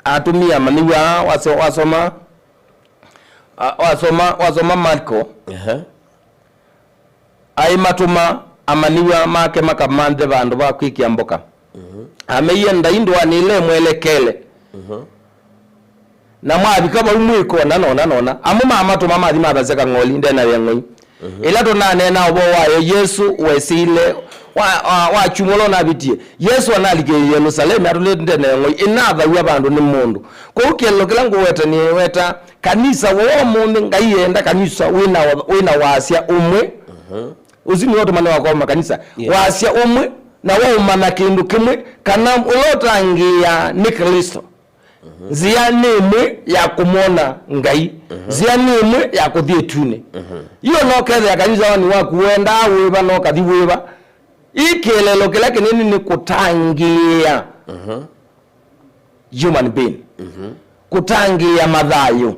atũmie amanyĩw'a aa, wase-, wasoma, a, wasoma, wasoma Marko, Ehe. aimatũma amanyĩw'a make makamanthe vandũ va kwĩkĩa mboka. Mhm. Ameie, "Endai ndũanĩ ĩla ĩmwelekele." Mhm. Na mwavika vau mwĩkona nona nona. Amwe mamatũma mathi mathasya kang'oli, ndena wĩa ng'oi. Mhm. Ĩla tũnaneena ũvoo wayo, Yesũ wesĩile wa, wa, wa kyumwa ũla ũnavitie. Yesũ analikĩie Yelusalemi atũlĩte ndena wĩa ng'oi, ĩnathaw'a vandũ nĩ mũndũ. Kwoou kĩeleelo kĩla ngũweta nĩweta kanisa wa ũmũnthĩ, Ngai eenda kanisa wĩna, wĩna wasya ũmwe. Mhm. Ũsu nĩwe ũtũmani wakwa wa makanisa. Yeah. Wasya ũmwe, na waũmanya kĩndũ kĩmwe, kana ũla ũtangĩĩaa nĩ Klĩsto. Nzĩa nĩ ĩmwe ya kũmwona Ngai. Nzĩa nĩ ĩmwe ya kũthi ĩtunĩ. Iyo no kethĩa kanisa wanĩ waku wendaa wĩva, no kathi wĩva. Ĩ kĩeleelo kĩla kĩnene nĩ kũtangĩĩa human being. Kũtangĩĩa mathayũ.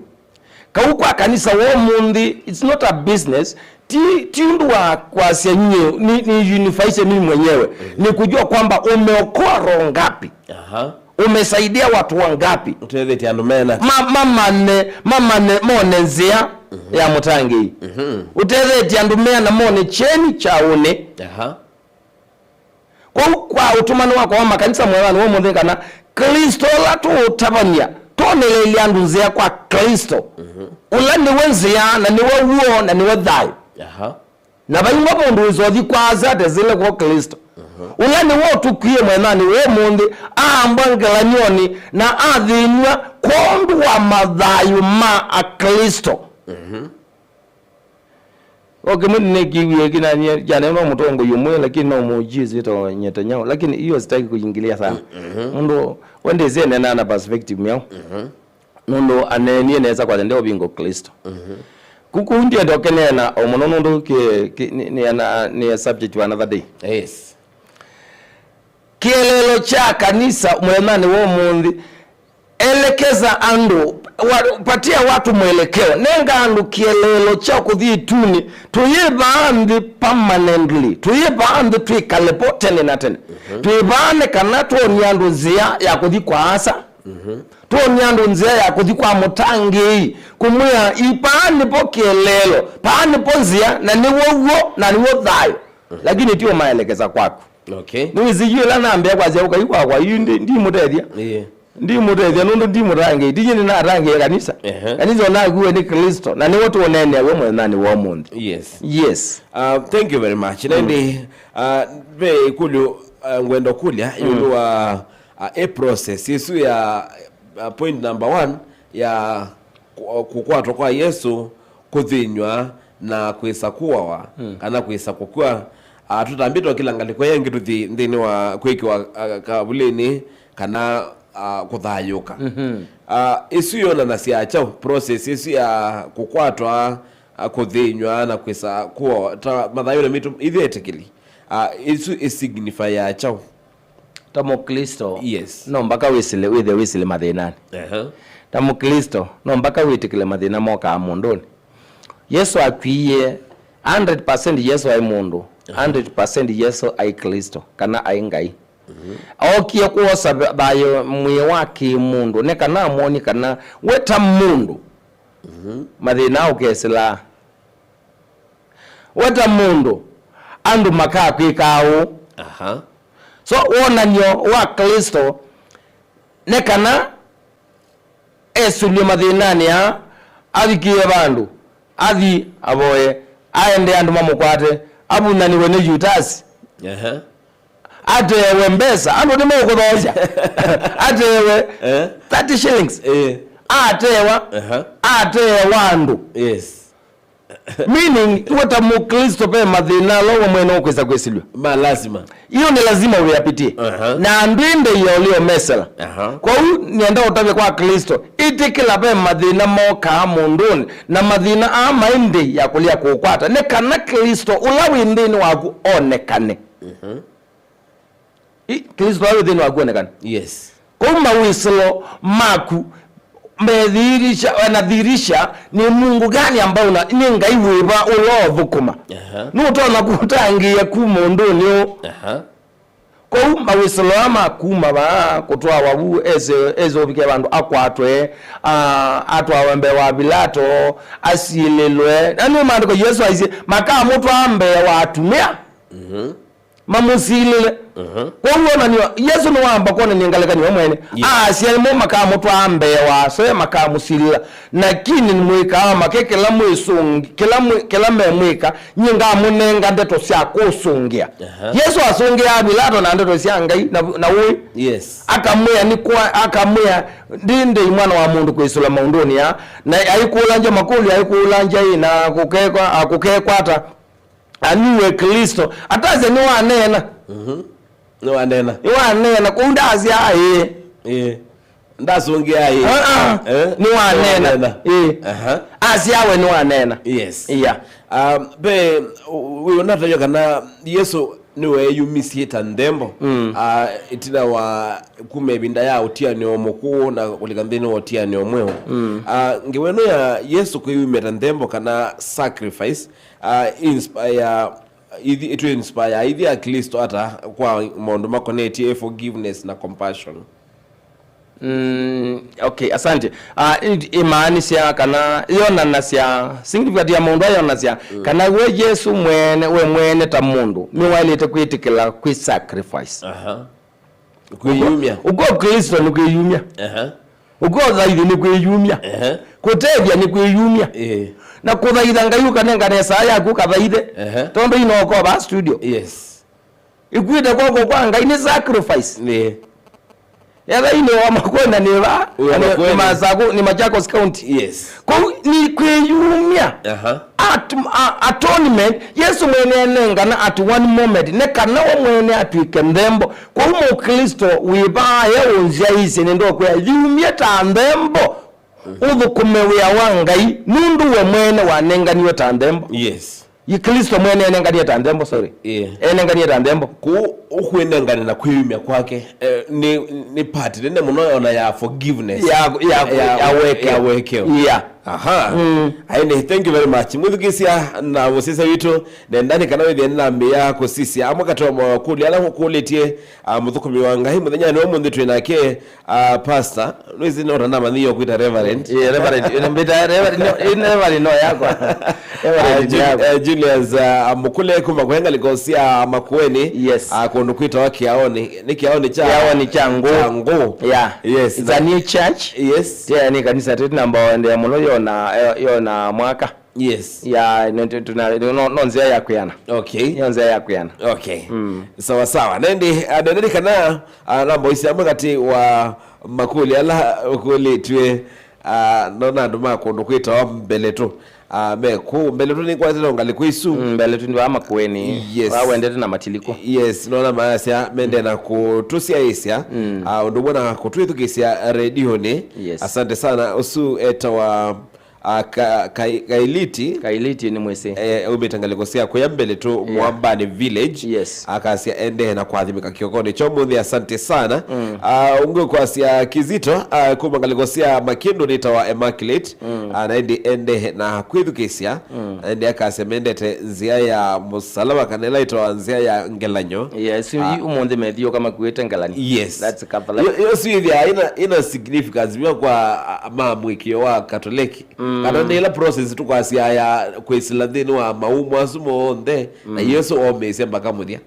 Kau kwa kanisa wa ũmũnthĩ, it's not a business. Ti, ti ũndũ wa kwasya nyie, ni, ni unifaishe mimi mwenyewe. Ni kujua kwamba umeokoa roho ngapi. Aha. Umesaidia watu wangapi? Ũtethetie andũ mena. Ma, mamane, mamane, mone nzĩa ya mũtangĩĩi. Ũtethetie andũ meana mone kyeni kyaũnĩ. Aha. Kwoou kwa ũtũmani wakwa wa makanisa mweanĩ wa ũmũnthĩ, kana Klĩsto ũla tũũtavany'a, twoneleelye andũ nzĩa kwa Klĩsto. Ũla nĩwe nzĩa, na nĩwe w'o, na nĩwe thayũ. Aha. Na vaingwa mũndũ wĩsa ũthi kwa Asa atesĩle kwa Klĩsto. Ũla nĩwe ũtũkwie mweanĩ wa ũmũnthĩ, aambwa ngelany'onĩ, na athĩnw'a kwondũ wa mathayũ ma Aklĩsto. O kĩmwe nĩnĩkĩwie kĩnanie kyaneenwa mũtongoi ũmwe, lakini no mũjisi to Netanyahu, lakini hiyo sitaki kuingilia sana. Mũndũ wendesye nena na perspective myaũ. Nũndũ aneenie nesa kwasya ndeũvinga Ũklĩsto. Kuku ndienda ũkeneena o mũno nũndũ kĩ, kĩ, nĩ, nĩ, ana, nĩ a subject wa another day. Yes. Kĩeleelo kya kanisa mũthenyanĩ wa ũmũnthĩ, elekeza andũ, wa, patia watu mwelekeo, nenga andũ kĩeleelo kya kũthi ĩtunĩ. Tũyĩvaa nthĩ permanently, tũyĩvaa nthĩ twĩkale po tene na tene. Twĩvaa nĩ kana twonie andũ nzĩa ya kũthi kwa Asa, twonie andũ nzĩa ya kũthi kwa mũtangĩĩi, kũmwĩa, "Ĩ, paa nĩpo kĩeleelo, paa nĩpo nzĩa, na nĩw'o w'o, na nĩw'o thayũ." Lakini ti ũmaelekeza kwaku. Okay. Nĩwĩsĩ yu ĩla nambĩa kwasya ũkai kwakwa, yu ndi, ndimũtethya. Ĩĩ. Ndimũtethya nũndũ ndimũtangĩĩe, ti nyie nĩnatangĩĩe kanisa. Ehe. Kanisa ũnakuwe nĩ Klĩsto, na nĩwe tũũneenea we mũthenyanĩ wa ũmũnthĩ. Yes. Yes. Uh, thank you very much. Na ĩndĩ, uh, ve ĩkũlyo, uh, ngwenda kũlya ĩũlũ wa, uh, ĩ process ĩsu ya, uh, point number one ya kũ- kũkwatwa kwa Yesũ, kũthĩnyw'a na kwĩsa kũawa, mm, kana kwĩsa kũkw'a. Ah, tũtambĩte o kĩla ngalĩko ĩngĩ tũthi nthĩnĩ wa kwĩkĩwa, ah, kavulĩnĩ kana, ah, kũthayũũka. Mm-hmm. Ah, ĩsu yonanasya kyaũ, process ĩsu ya kũkwatwa, ah, kũthĩnyw'a na kwĩsa kũawa ta mathayũnĩ maitũ ithyĩ etĩkĩli? Ah, ĩsu ĩ signify ya kyaũ? Ta Mũklĩsto, yes, no mbaka wĩsĩle, wĩthĩe wĩsĩle mathĩnanĩ. Aha. Ta Mũklĩsto, no mbaka wĩtĩkĩle mathĩna mokaa mũndũnĩ. Yesũ akwie, hundred percent Yesũ aĩ mũndũ, aha, hundred percent Yesũ aĩ Klĩsto, kana aĩ Ngai. Mhm. Ookie kwosa thayũ mwĩĩ wa kĩ-mũndũ, nĩ kana amwoni kana we ta mũndũ, mhm, mathĩna ũkesĩlaa. We ta mũndũ, andũ makakwĩkaa ũũ. Aha. So, wonany'o wa Klĩsto nĩ kana esũlw'e mathĩnanĩ aa, avikĩe vandũ, athi avoye, aende andũ mamũkwate, avunyanĩwe nĩ Yutasi. Aha. Atewe mbesa, andũ nĩmeũkũthoosya. Atewe, eh, thirty shillings. Eh. Atewa, aha, atewa andũ. Yes. Meaning, we ta Mũklĩsto ve mathĩna ala we mwene ũkwĩsa kwĩsĩlw'a. Ma lazima. Iyo nĩ lazima ũyapitie. Aha. Na andũ ĩndĩ ĩoleo mesela. Aha. Kwoou nĩenda ũtavye kwa Klĩsto, ĩtĩkĩla ve mathĩna mokaa mũndũnĩ, na mathĩna aa maĩ nthĩ ya kũlea kũũkwata, nĩ kana Klĩsto ũla wĩ nthĩnĩ waku onekane. Mhm. I, Klĩsto aĩ nthĩnĩ waku onekane. Yes. Kwoou mawĩsĩlo maku methĩĩrĩsya, wanadhihirisha ni Mungu gani ambao una, nĩ Ngai wĩva ũla ũthũkũma. Aha. Nũtonya kũtangĩĩa kuma ũndũnĩ ũũ. Aha. Kwoou mawĩsĩlo aa ma kuma vaa kũtwawa vu ese, ese ũvike vandũ akwatwe, a, atwawe mbee wa Vilato, asilĩlwe. Na nĩ maandĩko Yesũ aisye, makamũtwaa mbee wa atumĩa. Mhm. Mamũsilĩle. Mhm. Kwoou wonany'o, Yesũ nĩwamba kwonany'a ngelekany'o we mwene. Yeah. Aasya nĩmo makamũtwaa mbee wa asoya, makamũsilĩla. Lakini mwĩkaa make kĩla mwĩsũngi-, kĩla mwĩ-, kĩla memwĩka, nyie ngamũnenga ndeto sya kũsũngĩa. Aha. Yesũ asũngĩaa Vilato na ndeto sya Ngai na, na ũĩ. Yes. Akamwĩa nĩ kwa, akamwĩa, "Ndĩ ndei mwana wa mũndũ kwĩsĩla maũndũnĩ aa." Na aikũlangya makũlyo, aikũlangya ĩ na kũkekwa-, a, kũkekwata. Aniwe Klĩsto. Atasya nĩwaneena. Mhm. Nĩwaneena. Nĩwaneena. Kũu ndasya ĩĩ. Ĩĩ. Ndasũngĩa ĩĩ. Ah, ah. Eh? Nĩwaneena. Nĩwaneena. Ĩĩ. Aha. Asya we nĩwaneena. Yes. Iya. Um, ve, wĩ ũnatavya kana Yesũ nĩweeyumisye ta nthembo. Mm. Ah, ĩtina wa kuma ĩvinda ya ũtianĩo mũkũũ na kũlika nthĩnĩ wa ũtianĩo mweũ. Mm. Ah, ngewa ĩno ya Yesũ kwĩyumya ta nthembo kana sacrifice, ah, inspire, ithi, itũ inspire ithi Aklĩsto ata kwa maũndũ makonetye forgiveness na compassion? Mm, okay, asante. Ah, i-, imaanisya kana yonanasya, significant ya maũndũ aya yonanasya, mm, kana we Yesũ mwene, we mwene ta mũndũ, nĩwaĩlĩte kwĩtĩkĩla kwĩ sacrifice. Aha. Kwĩyumya. Ũko Klĩsto nĩ kwĩyumya. Aha. Ũko thaithi nĩ kwĩyumya. Aha. Kũtethya nĩ kwĩyumya. Eh. Na kũthaitha Ngai ũkanengane saa yaku ũkathaithe. Aha. Tondũ ino ũko ba studio. Yes. Ĩkuĩte kwoko kwa Ngai nĩ sacrifice. Nĩ. Etha ino wa Makueni nĩ va. Ũya Makueni. Nĩ Masaku, nĩ Machakos County. Yes. Kũu nĩ kwĩyumya. Aha. At-, a-, atonement, Yesũ mwene anengana at one moment, nĩ kana we mwene atw'ĩke nthembo. Kwoou Mũklĩsto wĩ vaa eũnzyaĩĩsye nĩndokwĩa, yumye ta nthembo, ũthũkũme wĩa wa Ngai, nũndũ we mwene wanenganiwe ta nthembo. Yes. Yi Klĩsto mwene enenganie ta nthembo, sorry. Yeah. Enenganie ta nthembo. Kũu ũkwĩnengane na kwĩyumya kwake, eh, nĩ, nĩ part nene mũno ona ya forgiveness. Ya, ya, ya, ya wekeo. Ya wekeo. Yeah. Aha. Mm. Aende, thank you very much. Mwĩthukĩĩsya na mũsyaĩĩsya witũ, nenda nĩ kana wĩthĩe nĩnambĩĩa kũsisya amwe katĩ wa makũlyo ala ũkũlĩtye, ah, mũthũkũmi wa Ngai mũthenyanĩ wa ũmũnthĩ twĩ nake, ah, pastor. Nĩwĩsĩ no tanamanyie kwĩta Reverend. Yeah, Reverend. Ĩno mbĩta Reverend, no, ĩno Reverend no yakwa. Ah, Reverend Ju-, yakwa. Eh, Julius, ah, Mũkũle kuma kwa ngalĩko sya Makueni. Yes. Ah, kũndũ kwĩtawa Kĩaonĩ. Nĩ Kĩaonĩ kya, Kĩaonĩ kya Ngũ. Kya Ngũ. Yeah. Yes. It's a new church. Yes. Yeah, nĩ kanisa twĩ namba waendeea mũno yona, yona mwaka. Yes. Ya, no, tu-, tuna-, no, no nzĩa ya kwĩana. Okay. Yo nzĩa ya kwĩana. Okay. Mm. Sawa sawa. Nendi, ah, nĩnĩlikana, ah, namba ici amwe katĩ wa makũlyo ala ũkũlĩtw'e, ah, nona andũ ma kũndũ kwĩtawa Mbeletu. Ah, me kũu Mbeletu nĩkwatĩte ngalĩko isu. Mm, Mbeletu nĩ wa Makueni. Yes. Wa wendete na matiliko. Yes, nona maasya mende na kũtũsyaĩĩsya. Mm. Ah, ũndũ ũmwe na kũtwĩthukĩĩsya redionĩ. Yes. Asante sana. Ũsu etawa Ah, ka, ka, Kailiti. Kailiti nĩ mwĩsĩ. Eh, aumĩte ngalĩko sya kũya Mbeletu, yeah, Mwambani Village. Yes. Akasya endehe na kũathimĩka kĩokonĩ kya ũmũnthĩ. Asante sana. Mm. Ah, ũngĩ kwasya Kizito, ah, kuma ngalĩko sya Makĩndũ nĩtawa Immaculate. Mm. Ah, na ĩndĩ endehe na kwĩthukĩĩsya. Mm. Na ĩndĩ akasya mendete nzĩa ya mũsalaba kana ĩla ĩtawa nzĩa ya ngelany'o. Yes, ah, ũmũnthĩ methiũka makuĩte ngelany'o. Yes. That's Catholic. Yo, yo sio ĩthĩa ĩna, ĩna significance mya kwa, ah, ma mũĩkĩĩo wa Katoleki. Mm. Kana nĩ ĩla process tũkwasya ya kwĩsĩla nthĩnĩ wa maumo asu monthe, na, mm, Yesũ omĩĩsya mpaka mũthya.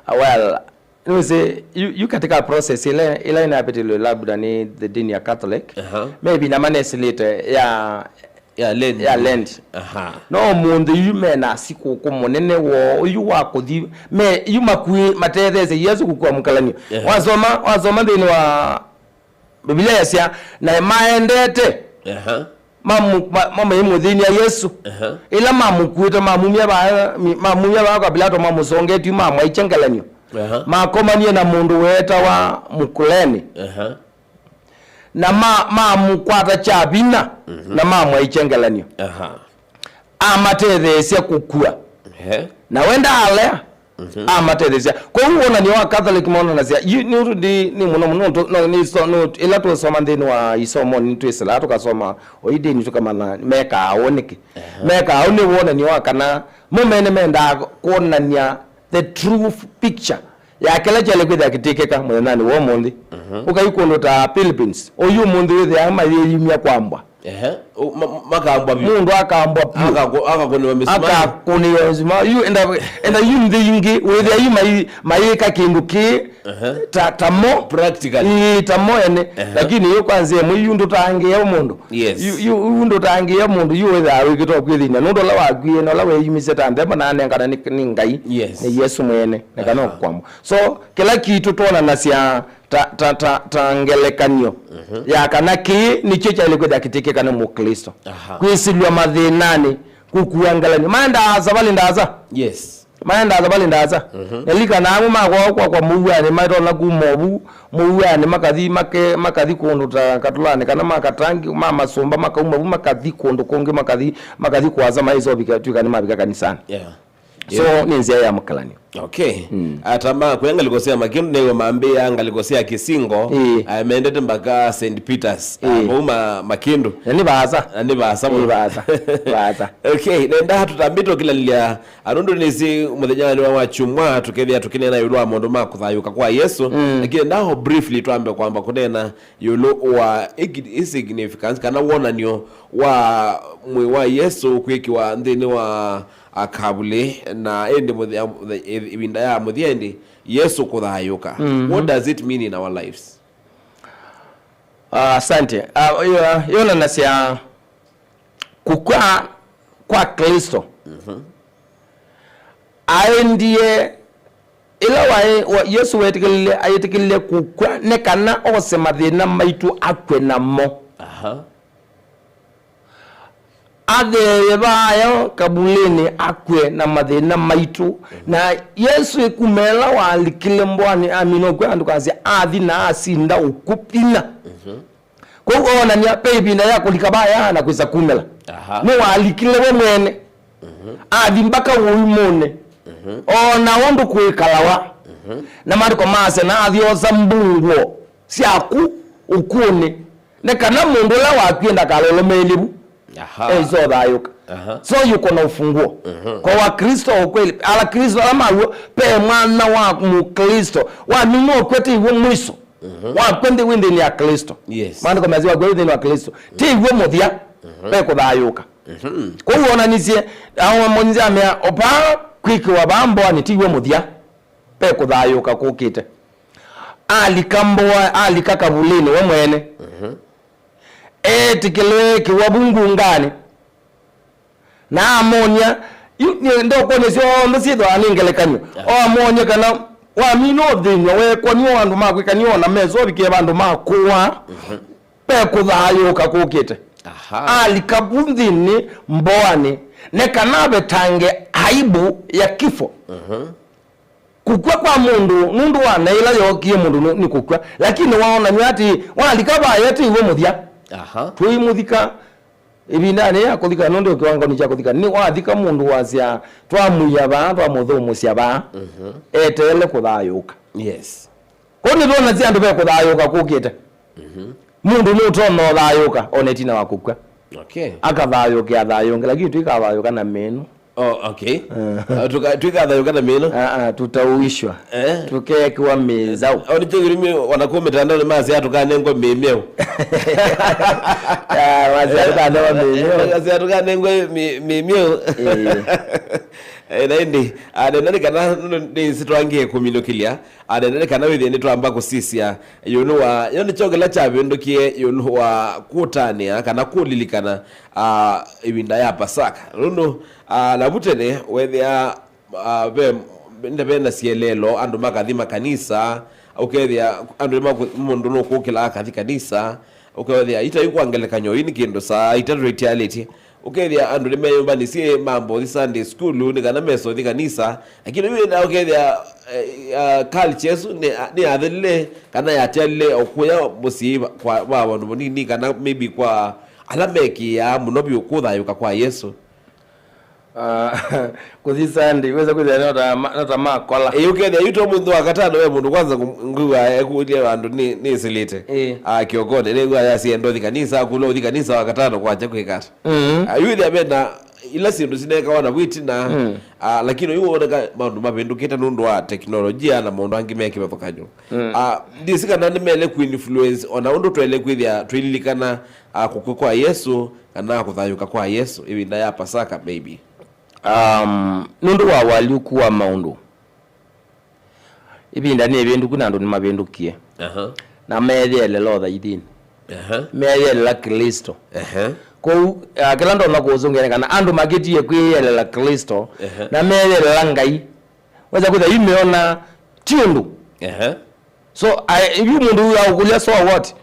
Well, nĩwĩsĩ, yu, yu katika process ĩla, ĩla ĩnapĩtĩlwe labda nĩ the dini ya Catholic, aha, maybe na manesĩlĩte ya, ya Lent. Ya Lent. Aha. No mũnthĩ yu mena sikũkũ mũnene woo ũyu wa kũthi, me, yu makuĩ, matetheesye Yesũ kũkua mũkalany'o. Aha. Wasoma, wasoma nthĩnĩ wa Biblia yasya, na maendete, aha, mamu-, ma-, mamaimũthĩny'a Yesũ. Aha. Ĩla mamũkuĩte, mamumya vaa, mi-, mamumya vaa kwa Pilato, mamũsongetye, mamwaikya ngelany'o. Aha. Makomanie na mũndũ weetawa Mũkuleni. Aha. Na ma-, mamũkwata kya vinya, mhm, na mamwaikya ngelany'o. Aha. Amatetheesya kũkua. Ehe. Na we ndaalea. Mhm. Amatetheesya. Kwoou wonany'o wa Catholic monanasya, yu, nĩ ũndũ ndi, nĩ mũno mũno, tũ-, no, nĩ so-, no, ĩla tũsoma nthĩnĩ wa isomo, nĩtwĩsĩlaa tũkasoma, o idini tũkamanya mekaa ũũ nĩkĩ. Ehe. Mekaa ũũ nĩ wonany'o wa kana mo mene mendaa kwonany'a the true picture ya kĩla kyaĩle kwĩthĩa kĩtĩkĩka mũthenyanĩ wa ũmũnthĩ. Mhm. Ũkai kũndũ ta Philippines, oyu ũmũnthĩ wĩthĩaa mayĩyumya kwambwa. Ehe. U-, ma-, ma-, makambwa vyũ. Mũndũ akambwa vyũ. Akakũ-, akakũnĩwa mĩsumaa. Akakũnĩwa mĩsumaa. Yu enda, enda yu nthĩ ingĩ, wĩthĩa yu mai-, mayĩka kĩndũ kĩ, ehe, ta, ta mo. Practically. Ĩĩ, ta mo ene. Ehe. Lakini yu kwanza ĩmwe yu ndũtangĩĩa mũndũ. Yes. Yu, yu, yu ndũtangĩĩa mũndũ, yu wĩthĩaa wĩkĩte o kwĩthĩny'a. Nũndũ ũla wakuie na ũla weeyumisye ta nthembo na anengana nĩ, nĩ Ngai. Yes. Nĩ Yesũ mwene, nĩ kana, aha, ũkwamwa. So, kĩla kitũ twonanasya ta, ta, ta, ta ngelekany'o, mhm, ya kana kĩĩ nĩkyo kyaĩle kwĩthĩa kĩtĩkĩka nĩ Mũklĩsto. Aha. Kwĩsĩlw'a mathĩnanĩ, kũkua ngelany'o. Maendaa asa, valĩ ndaasa. Yes. Maendaa asa, valĩ ndaasa. Mhm. Nelikanaa amwe makwawa kwa, kwa mũuanĩ, matonya kuma ovu mũuanĩ, makathi, make-, makathi kũndũ ta Katũlanĩ, kana makatangi, ma masũmba, makauma vu, makathi kũndũ kũngĩ, makathi, makathi kũasa, maisovika, twĩka nĩmavika kanisanĩ. Yeah. So, yeah, nĩ nzĩa ya mũkalany'o. Okay. Mm. Ata ma kũya ngalĩko sya Makĩndũ, nĩw'o mambĩĩa ngalĩko sya Kĩsingo, ĩĩ, ah, mendete mpaka Saint Peters. Ah, ĩĩ. Vau ma-, Makĩndũ. Na nĩ vaasa. Na nĩ vaasa mũno. Nĩ vaasa. Vaasa. Okay, nenda tũtambĩte ũkĩlanĩlya, ah, nũndũ nĩsĩ mũthenya nĩ wa, wa kyumwa, tũkethĩa tũkĩneena ĩũlũ wa maũndũ ma kũthayũũka kwa Yesũ. Mm. Lakini nenda o briefly twambe kwamba kũneena ĩũlũ wa igi-, significance kana wonany'o wa mwĩĩ wa Yesũ kwĩkĩwa nthĩnĩ wa akavulĩ, na ĩndĩ mũthya-, ĩvinda ya mũthya ĩndĩ Yesũ kũthayũũka. Mhm. What does it mean in our lives? Ah, asante. Ah, yo-, yonanasya kũkw'a kwa Klĩsto. Mhm. Aendie, ĩla waĩ, wa-, Yesũ wetĩkĩlile, ayĩtĩkĩlile kũkw'a nĩ kana ose mathĩna maitũ akw'e namo. Aha. Atheeye vaayo kavulĩnĩ akw'e na mathĩna maitũ. Na Yesũ ĩkuma ĩla walikile mboanĩ, amina ũkw'a, andũ kasya, athi na asinda ũkw'ũ vinya. Mhm. Kwoou oonany'a ve ĩvinda ya kũlika vaya na kwĩsa kumĩla. Aha. Nĩwalikile we mwene. Mhm. Athi mpaka ũimũnĩ. Mhm. Oona ũndũ kwĩkalawa. Mhm. Na maandĩko maasya, na athi oosa mbungũo syaku ũkw'ũnĩ, nĩ kana mũndũ ũla wakwie ndakalolomeelye vu. Aha. Eh, so thayũka. Aha. So yuko na ufunguo. Mhm. Kwa Wakristo wa ukweli, ala Kristo ala maw'o, pe mwana wa Mukristo. Wamina ũkw'e ti iwe mwiso. Mhm. Wakw'e ndi wi nthĩnĩ ya Kristo. Yes. Maandĩko measya wakw'e wi nthĩnĩ wa Kristo. Ti iwe mũthya, mhm, pe kũthayũka. Mhm. Kwoou onanisye, aamonyisye amea, o paa kwĩkĩwa vaa mboanĩ ti iwe mũthya, pe kũthayũka kũkĩte. Alika mboa, alika kavulĩnĩ we mwene. Mhm. Etĩkĩlĩkĩwa vu ngunganĩ. Na amony'a, yu, nĩ, ndokwony'a syonthe syĩthwaa nĩ ngelekany'o. Yeah. O amony'a kana wamina ũthĩny'o, weekwa nĩo andũ makwĩka nĩo na mesovikie vandũ makũa, mhm, pe kũthayũũka kũkĩte. Aha. Alika vu nthĩnĩ mboanĩ, nĩ kana avetange aibu ya kifo. Mhm. Kũkw'a kwa mũndũ nũndũ wa naĩ ĩla yookie mũndũ nũ-, nĩ kũkw'a, lakini waonany'a atĩ walika vaya ti iwe mũthya. Aha. Tũimũthika ĩvindanĩ ya kũthika, nũndũ kĩwangonĩ kya kũthika, nĩ wathika mũndũ wasya, "Twamwia vaa, twamũthũmũsya vaa, mhm, eteele kũthayũũka." Yes. Kũu nĩtwonasya andũ ve kũthayũũka kũkĩte. Mhm. Mũndũ nũtonya ũthayũũka o na ĩtina wa kũkw'a. Okay. Akathayũũkĩa thayũ ũngĩ, lakini tũikathayũũka na mĩnũ. Oh, okay. Eh. Uh, tuka-, tuikathayũũka na mĩnũ? Ah, ah, tutauishwa. Eh? Tukekiwa mĩzau. O nĩkyo kĩtumi wanakuo mĩtandaonĩ masya tũkanengwa mĩmyeu. Ah, masya tũkanengwa mĩmyeu. Masya tũkanengwa mĩ-, mĩmyeu. Eh. Eh, na ĩndĩ, ah, nena nĩ kana nĩ sitwangie kũminũkĩlya. Anene nĩ kana wĩthĩe nĩtwamba kũsisya ĩũlũ wa, yo nĩkyo kĩla kyavĩndũkie ĩũlũ wa kũtanĩa kana kũlilikana, ah, ĩvinda ya Pasaka. Nũndũ, ah, navu tene weethĩa, ah, ve, nde ve na sieleelo, andũ makathi makanisa, ũkethĩa andũ nĩmakũ-, mũndũ nũkũkĩla akathi kanisa, ũkethĩa ita yu kwa ngelekany'o, yu nĩ kĩndũ saa itatũ itialĩtye. Ũkethĩa andũ nĩmeyũmbanĩsye mambothi Sunday school nĩ kana mesothi kanisa, lakini yu ĩna ũkethĩa, eh, ah, culture ĩsu nĩ, nĩyathelile kana yatialile o kũya mũsyĩ kwa, kwa vandũ vanini kana maybe kwa ala mekĩĩaa mũno vyũ kũthayũũka kwa Yesũ. Ah, kũthi Sunday, wĩsa kwĩthĩa no ta ma-, no ta makola. Ĩĩ, ũkethĩa yu to mũthĩ wa katano ve mũndũ kwanza ngwĩw'a ekũlya andũ nĩ, nĩsĩlĩte. Ĩĩ. Ah, kĩokonĩ, nĩw'a yasya ndothi kanisa, akũlwa ũthi kanisa wa katano kwakya kwĩka ata? Mm. Ah, yu ĩthĩa ve na ila syĩndũ sinekawa na vwĩtina, mm, ah, lakini yu woneka maũndũ mavĩndũkĩte nũndũ wa teknolojia na maũndũ angĩ me kĩvathũkany'o. Mm. Ah, ndĩsĩ kana nĩmele kũinfluence ona ũndũ twele kwĩthĩa twĩlilikana, ah, kũkw'a kwa Yesũ kana kũthayũũka kwa Yesũ ĩvinda ya Pasaka maybe. Um, nũndũ wa ũalyũku wa maũndũ, ĩvinda nĩ ĩvĩndũku na andũ nĩmavĩndũkie. Aha. Na meeyeelela ũthaithinĩ. Aha. Meeyeelela Klĩsto. Aha. Kwoou, ah, kĩla ndonya kũũsũngĩa nĩ kana andũ makĩtie kwĩyeelela Klĩsto, aha, na meeyeelela Ngai. Wesa kwĩthĩa yu meona ti ũndũ. Aha. So, I, yu mũndũ ũyũ aũkũlya, "So what?"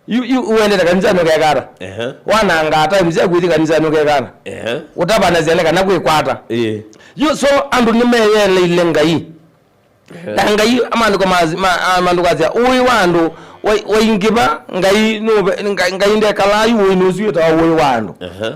Yu, yu, uendete kanisanĩ ũkekana. Ehe. Wanangaa time sya kwĩthi kanisanĩ ũkekana. Ehe. Ũtavanasya nĩ kana kwĩkwata. Ĩĩ. Yu, so, andũ nĩmeyeeleile Ngai. Ehe. Na Ngai, maandĩko ma, ma, a, maandĩko asya, ũĩ wa andũ wai-, waingĩva, Ngai nũve-, Ngai, Ngai ndekalaa yu ũĩ nũsu wĩtawa ũĩ wa andũ. Ehe.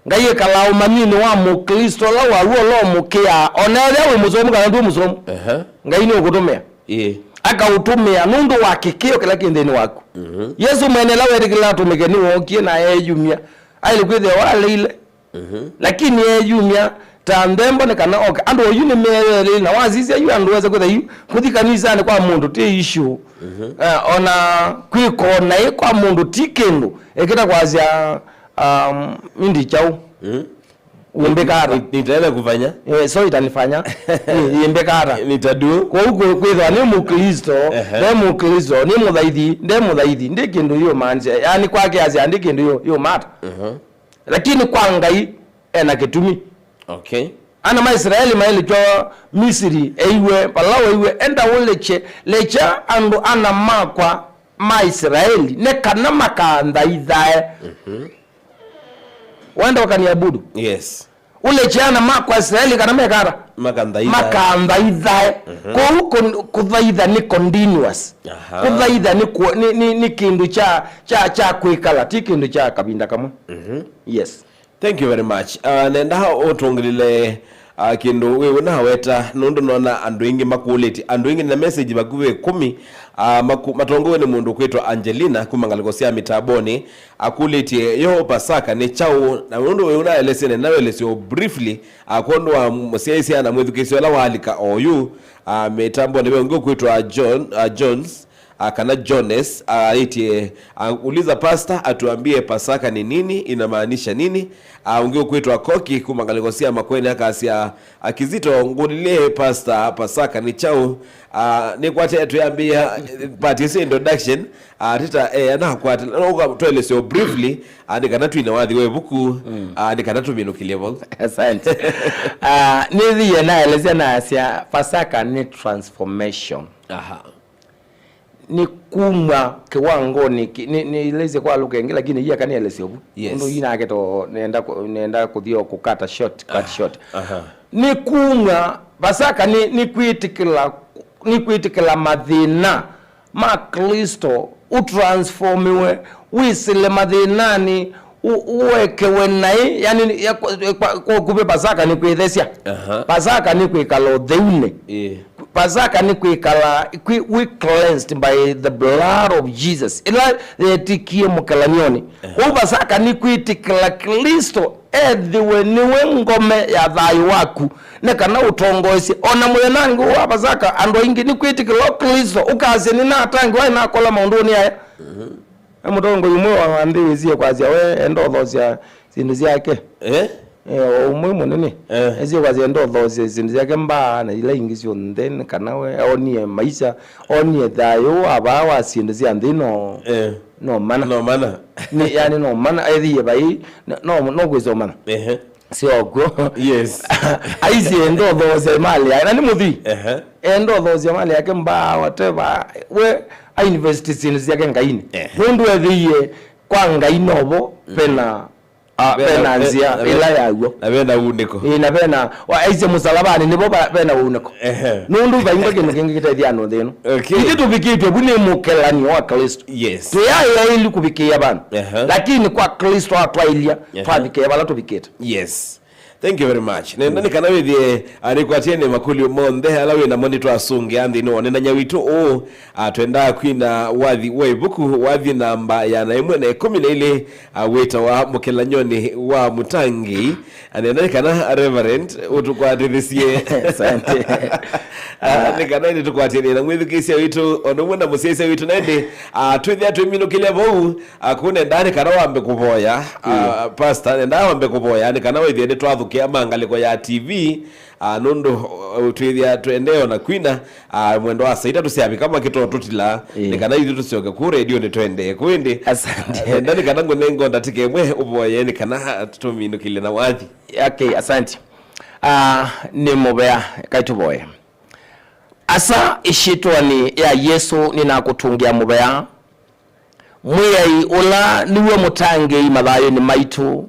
Ngai ekalaa ũmanyinĩ wa Mũklĩsto ũla waw'o ũla ũmũkĩaa, o na ethĩa wĩ mũsomu kana ndwĩ mũsomu. Ehe. Ngai nĩũkũtũmĩa. Ĩĩ. Akaũtũmĩa nũndũ wa kĩkĩo kĩla kĩ nthĩnĩ waku. Mhm. Yesũ mwene ĩla wetĩkĩlile atũmĩke nĩwookie na eeyumya. Aĩle kwĩthĩwa waleile. Mhm. Lakini eeyumya ta nthembo nĩ kana oke. Andũ oyu nĩmeeleile na wasisya yu andũ wesa kwĩthĩa yu kũthi kanisanĩ kwa mũndũ ti issue. Mhm. Eh, ona kwĩka o naĩ kwa mũndũ ti kĩndũ. Ĩkĩta kwasya Um, indi kyaũ? Mm. Ũmbĩka ata? Ni-, nitaenda kufanya. Eh, so itanifanya. Ni-, imbĩka ata? Nitadu. Kwoou kwĩ-, kwĩthwa nĩ Mũklĩsto, ehe, nĩ Mũklĩsto, nĩ mũthaithi, nde mũthaithi, ndi kĩndũ yũmaanisya. Yaani kwake asya ndi kĩndũ yũ-, yũmata. Mhm. Lakini kwa Ngai, ena kĩtumi. Okay. Ana ma Israeli maĩlĩtwa Misiri, eiwe, Palao eiwe, enda ũlekye, lekya andũ ana makwa ma Israeli, nĩ kana makanthaithae. Mhm. Wenda wakaniabudu? Yes. Ũlekye ana makwa Israeli kana mekata? Makanthaithae. Makanthaithae. Mhm. Kwoou kũ-, kũthaitha nĩ continuous. Aha. Kũthaitha nĩ kũ-, nĩ, nĩ, nĩ kĩndũ kya, kya, kya kwĩkala, ti kĩndũ kya kavinda kamwe. Mhm. Yes. Thank you very much. Uh, nenda ũtũngĩlĩle, Ah, kĩndũ wĩ ũnaweta, nũndũ nona andũ aingĩ makũlĩtye, andũ aingĩ na message vakuvĩ ĩkũmi, ah, maku-, matongowe nĩ mũndũ kwĩtwa Angelina kuma ngalĩko sya mĩtambonĩ, akũlĩtye yo Pasaka nĩ kyaũ, na nũndũ wĩ ũnaelesye nenda welesyo briefly, ah, kwondũ wa mũsyaĩsya na mwĩthukĩĩsya ũla waalika oyu, ah, mĩtambonĩ ve ũngĩ ũkwĩtwa John, ah, Jones, ah, kana Jones, ah, aĩtye, ah, uliza pastor atuambie Pasaka ni nini, inamaanisha nini? Ah, ũngĩ ũkwĩtwa Koki kuma ngalĩko sya Makueni akasya, ah, Kizito, ngũlilye pastor, Pasaka nĩ kyaũ? Ah, nĩkwate twĩambĩĩa, eh, part ĩsu introduction, ah, tita, eh, anakwata, no, ũka-, twelesyo briefly, ah, nĩ kana twine wathi wa ĩvuku, ah, nĩ kana tũminũkĩlye vau. Asante. Ah, nĩthie naelesya nasya Pasaka nĩ transformation. Aha. Nĩ kumw'a kĩwangonĩ kĩ-, nĩ, nĩlesye kwa lũka ĩngĩ, lakini iyaka nĩelesye ũvu. Yes. Ũndũ inake to nenda kũ-, nenda kũthi o kũkata short, cut short. Aha. Nĩ kumw'a Pasaka nĩ, nĩ kwĩtĩkĩla, nĩ kwĩtĩkĩla mathĩna ma Klĩsto ũtransformiwe, wĩsĩle mathĩnanĩ, ũ-, ũekewe naĩ, yani, ya, kwa, kwa, kwa ũkuvĩ Pasaka nĩ kwĩthesya. Aha. Pasaka nĩ kwĩkala ũtheunĩ. Ĩĩ. Pasaka nĩ kwĩkala, kwĩ, wĩ cleansed by the blood of Jesus, ĩla yetĩkie mũkelany'onĩ. Aha. Kwoou Pasaka nĩ kwĩtĩkĩla Klĩsto ethĩwe nĩwe ngome ya thayũ waku, nĩ kana ũtongoesye. O na mũthenangĩ ũũ wa Pasaka, andũ aingĩ nĩ kwĩtĩkĩla o Klĩsto, ũkasya, "Nĩnatangĩwa, nĩnakola maũndũnĩ aya." Mhm. E mũtongoi ũmwe wa nthĩ wĩsie kwasya we enda ũthosya syĩndũ syake. Eh? Eh, o ũmwe mũnene. Eh. Esie kwasya enda ũthosya syĩndũ syake mbaa na ila ingĩ syonthe, nĩ kana we onie maisha, onie thayũ wa vaa wa syĩndũ sya nthĩ no, eh, no mana. No mana. Nĩ, yani no mana, ethĩie vai, no, no, no kwĩsomana. Ehe. Syokw'o. Yes. Aisye enda ũthoosya mali yake, na nĩ mũthwii. Ehe. Enda ũthoosya mali yake mbaa, whatever. We ainvest syĩndũ syake Ngainĩ. Ehe. Nũndũ ethĩie kwa Ngai novo, mhm, pena, ah, pena, pena nzĩa, na ĩla yaw'o. Na pena unĩko. Ĩĩ, na pena, wa-, aisye mũsalabanĩ nĩvo va-, pena unĩko. Ehe. Nũndũ vaingwa kĩndũ kĩngĩ kĩtethya andũ nthĩ ĩno. Okay. Ithyĩ tũvikĩtwe vu nĩ mũkelanio wa Klĩsto. Yes. Tũyaĩ aĩlu kũvikĩĩa vandũ. Ehe. Lakini kwa Klĩsto atwaĩlya, ehe, twavikĩĩa vala tũvikĩte. Yes. Thank you very much. Nenda nĩ kana wĩthĩe, ah, nĩkwatĩe nĩ makũlyo monthe ala wĩ namo nĩtwasũngĩa nthĩnĩ wa ũnenany'a witũ ũũ. Ah, twendaa kwina wathi wa ĩvuku, wathi namba ya na ĩmwe na ĩkũmi na ilĩ, ah, wĩtawa Mũkelany'onĩ wa Mũtangĩĩi. Ah, nenda nĩ kana Reverend ũtũkwatĩthĩsye. Asante. Ah, nĩ kana ĩndĩ tũkwatĩanĩe na mwĩthukĩĩsya witũ, o na ũmwe na mũsyaĩsya witũ, na ĩndĩ, ah, twĩthĩa twĩminũkĩlya vau, ah, kũu nendaa nĩ kana wambe kũvoya, ah, Pastor, nendaa wambe kũvoya, nĩ kana wĩthĩe nĩtwathũkĩa ma ngalĩko ya T V, ah, nũndũ, uh, twĩthĩa tũendee o na kwina, ah, mwendo wa saa itatũ syavika makĩtotũtila, ĩĩ, nĩ kana ithyĩ tũsyoke kũu redionĩ tũendee kũu ĩndĩ. Asante. Ah, nenda nĩ kana ngũnenga ndatĩka ĩmwe ũvoye nĩ kana, ah, tũminũkĩlye na wathi. Okay, asante. Ah, nĩ mũvea, kaĩ tũvoye. Asa ĩsyĩtwanĩ ya Yesũ nĩnakũtũngĩa mũvea. Mwĩai ũla nĩwe mũtangĩĩi mathayũnĩ maitũ.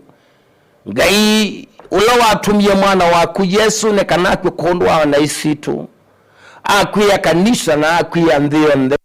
Ngai ũla watũmie mwana waku Yesũ nĩ kana akw'e kwondũ wa naĩ sitũ. Akw'ĩa kanisa na akw'ĩa nthĩ yonthe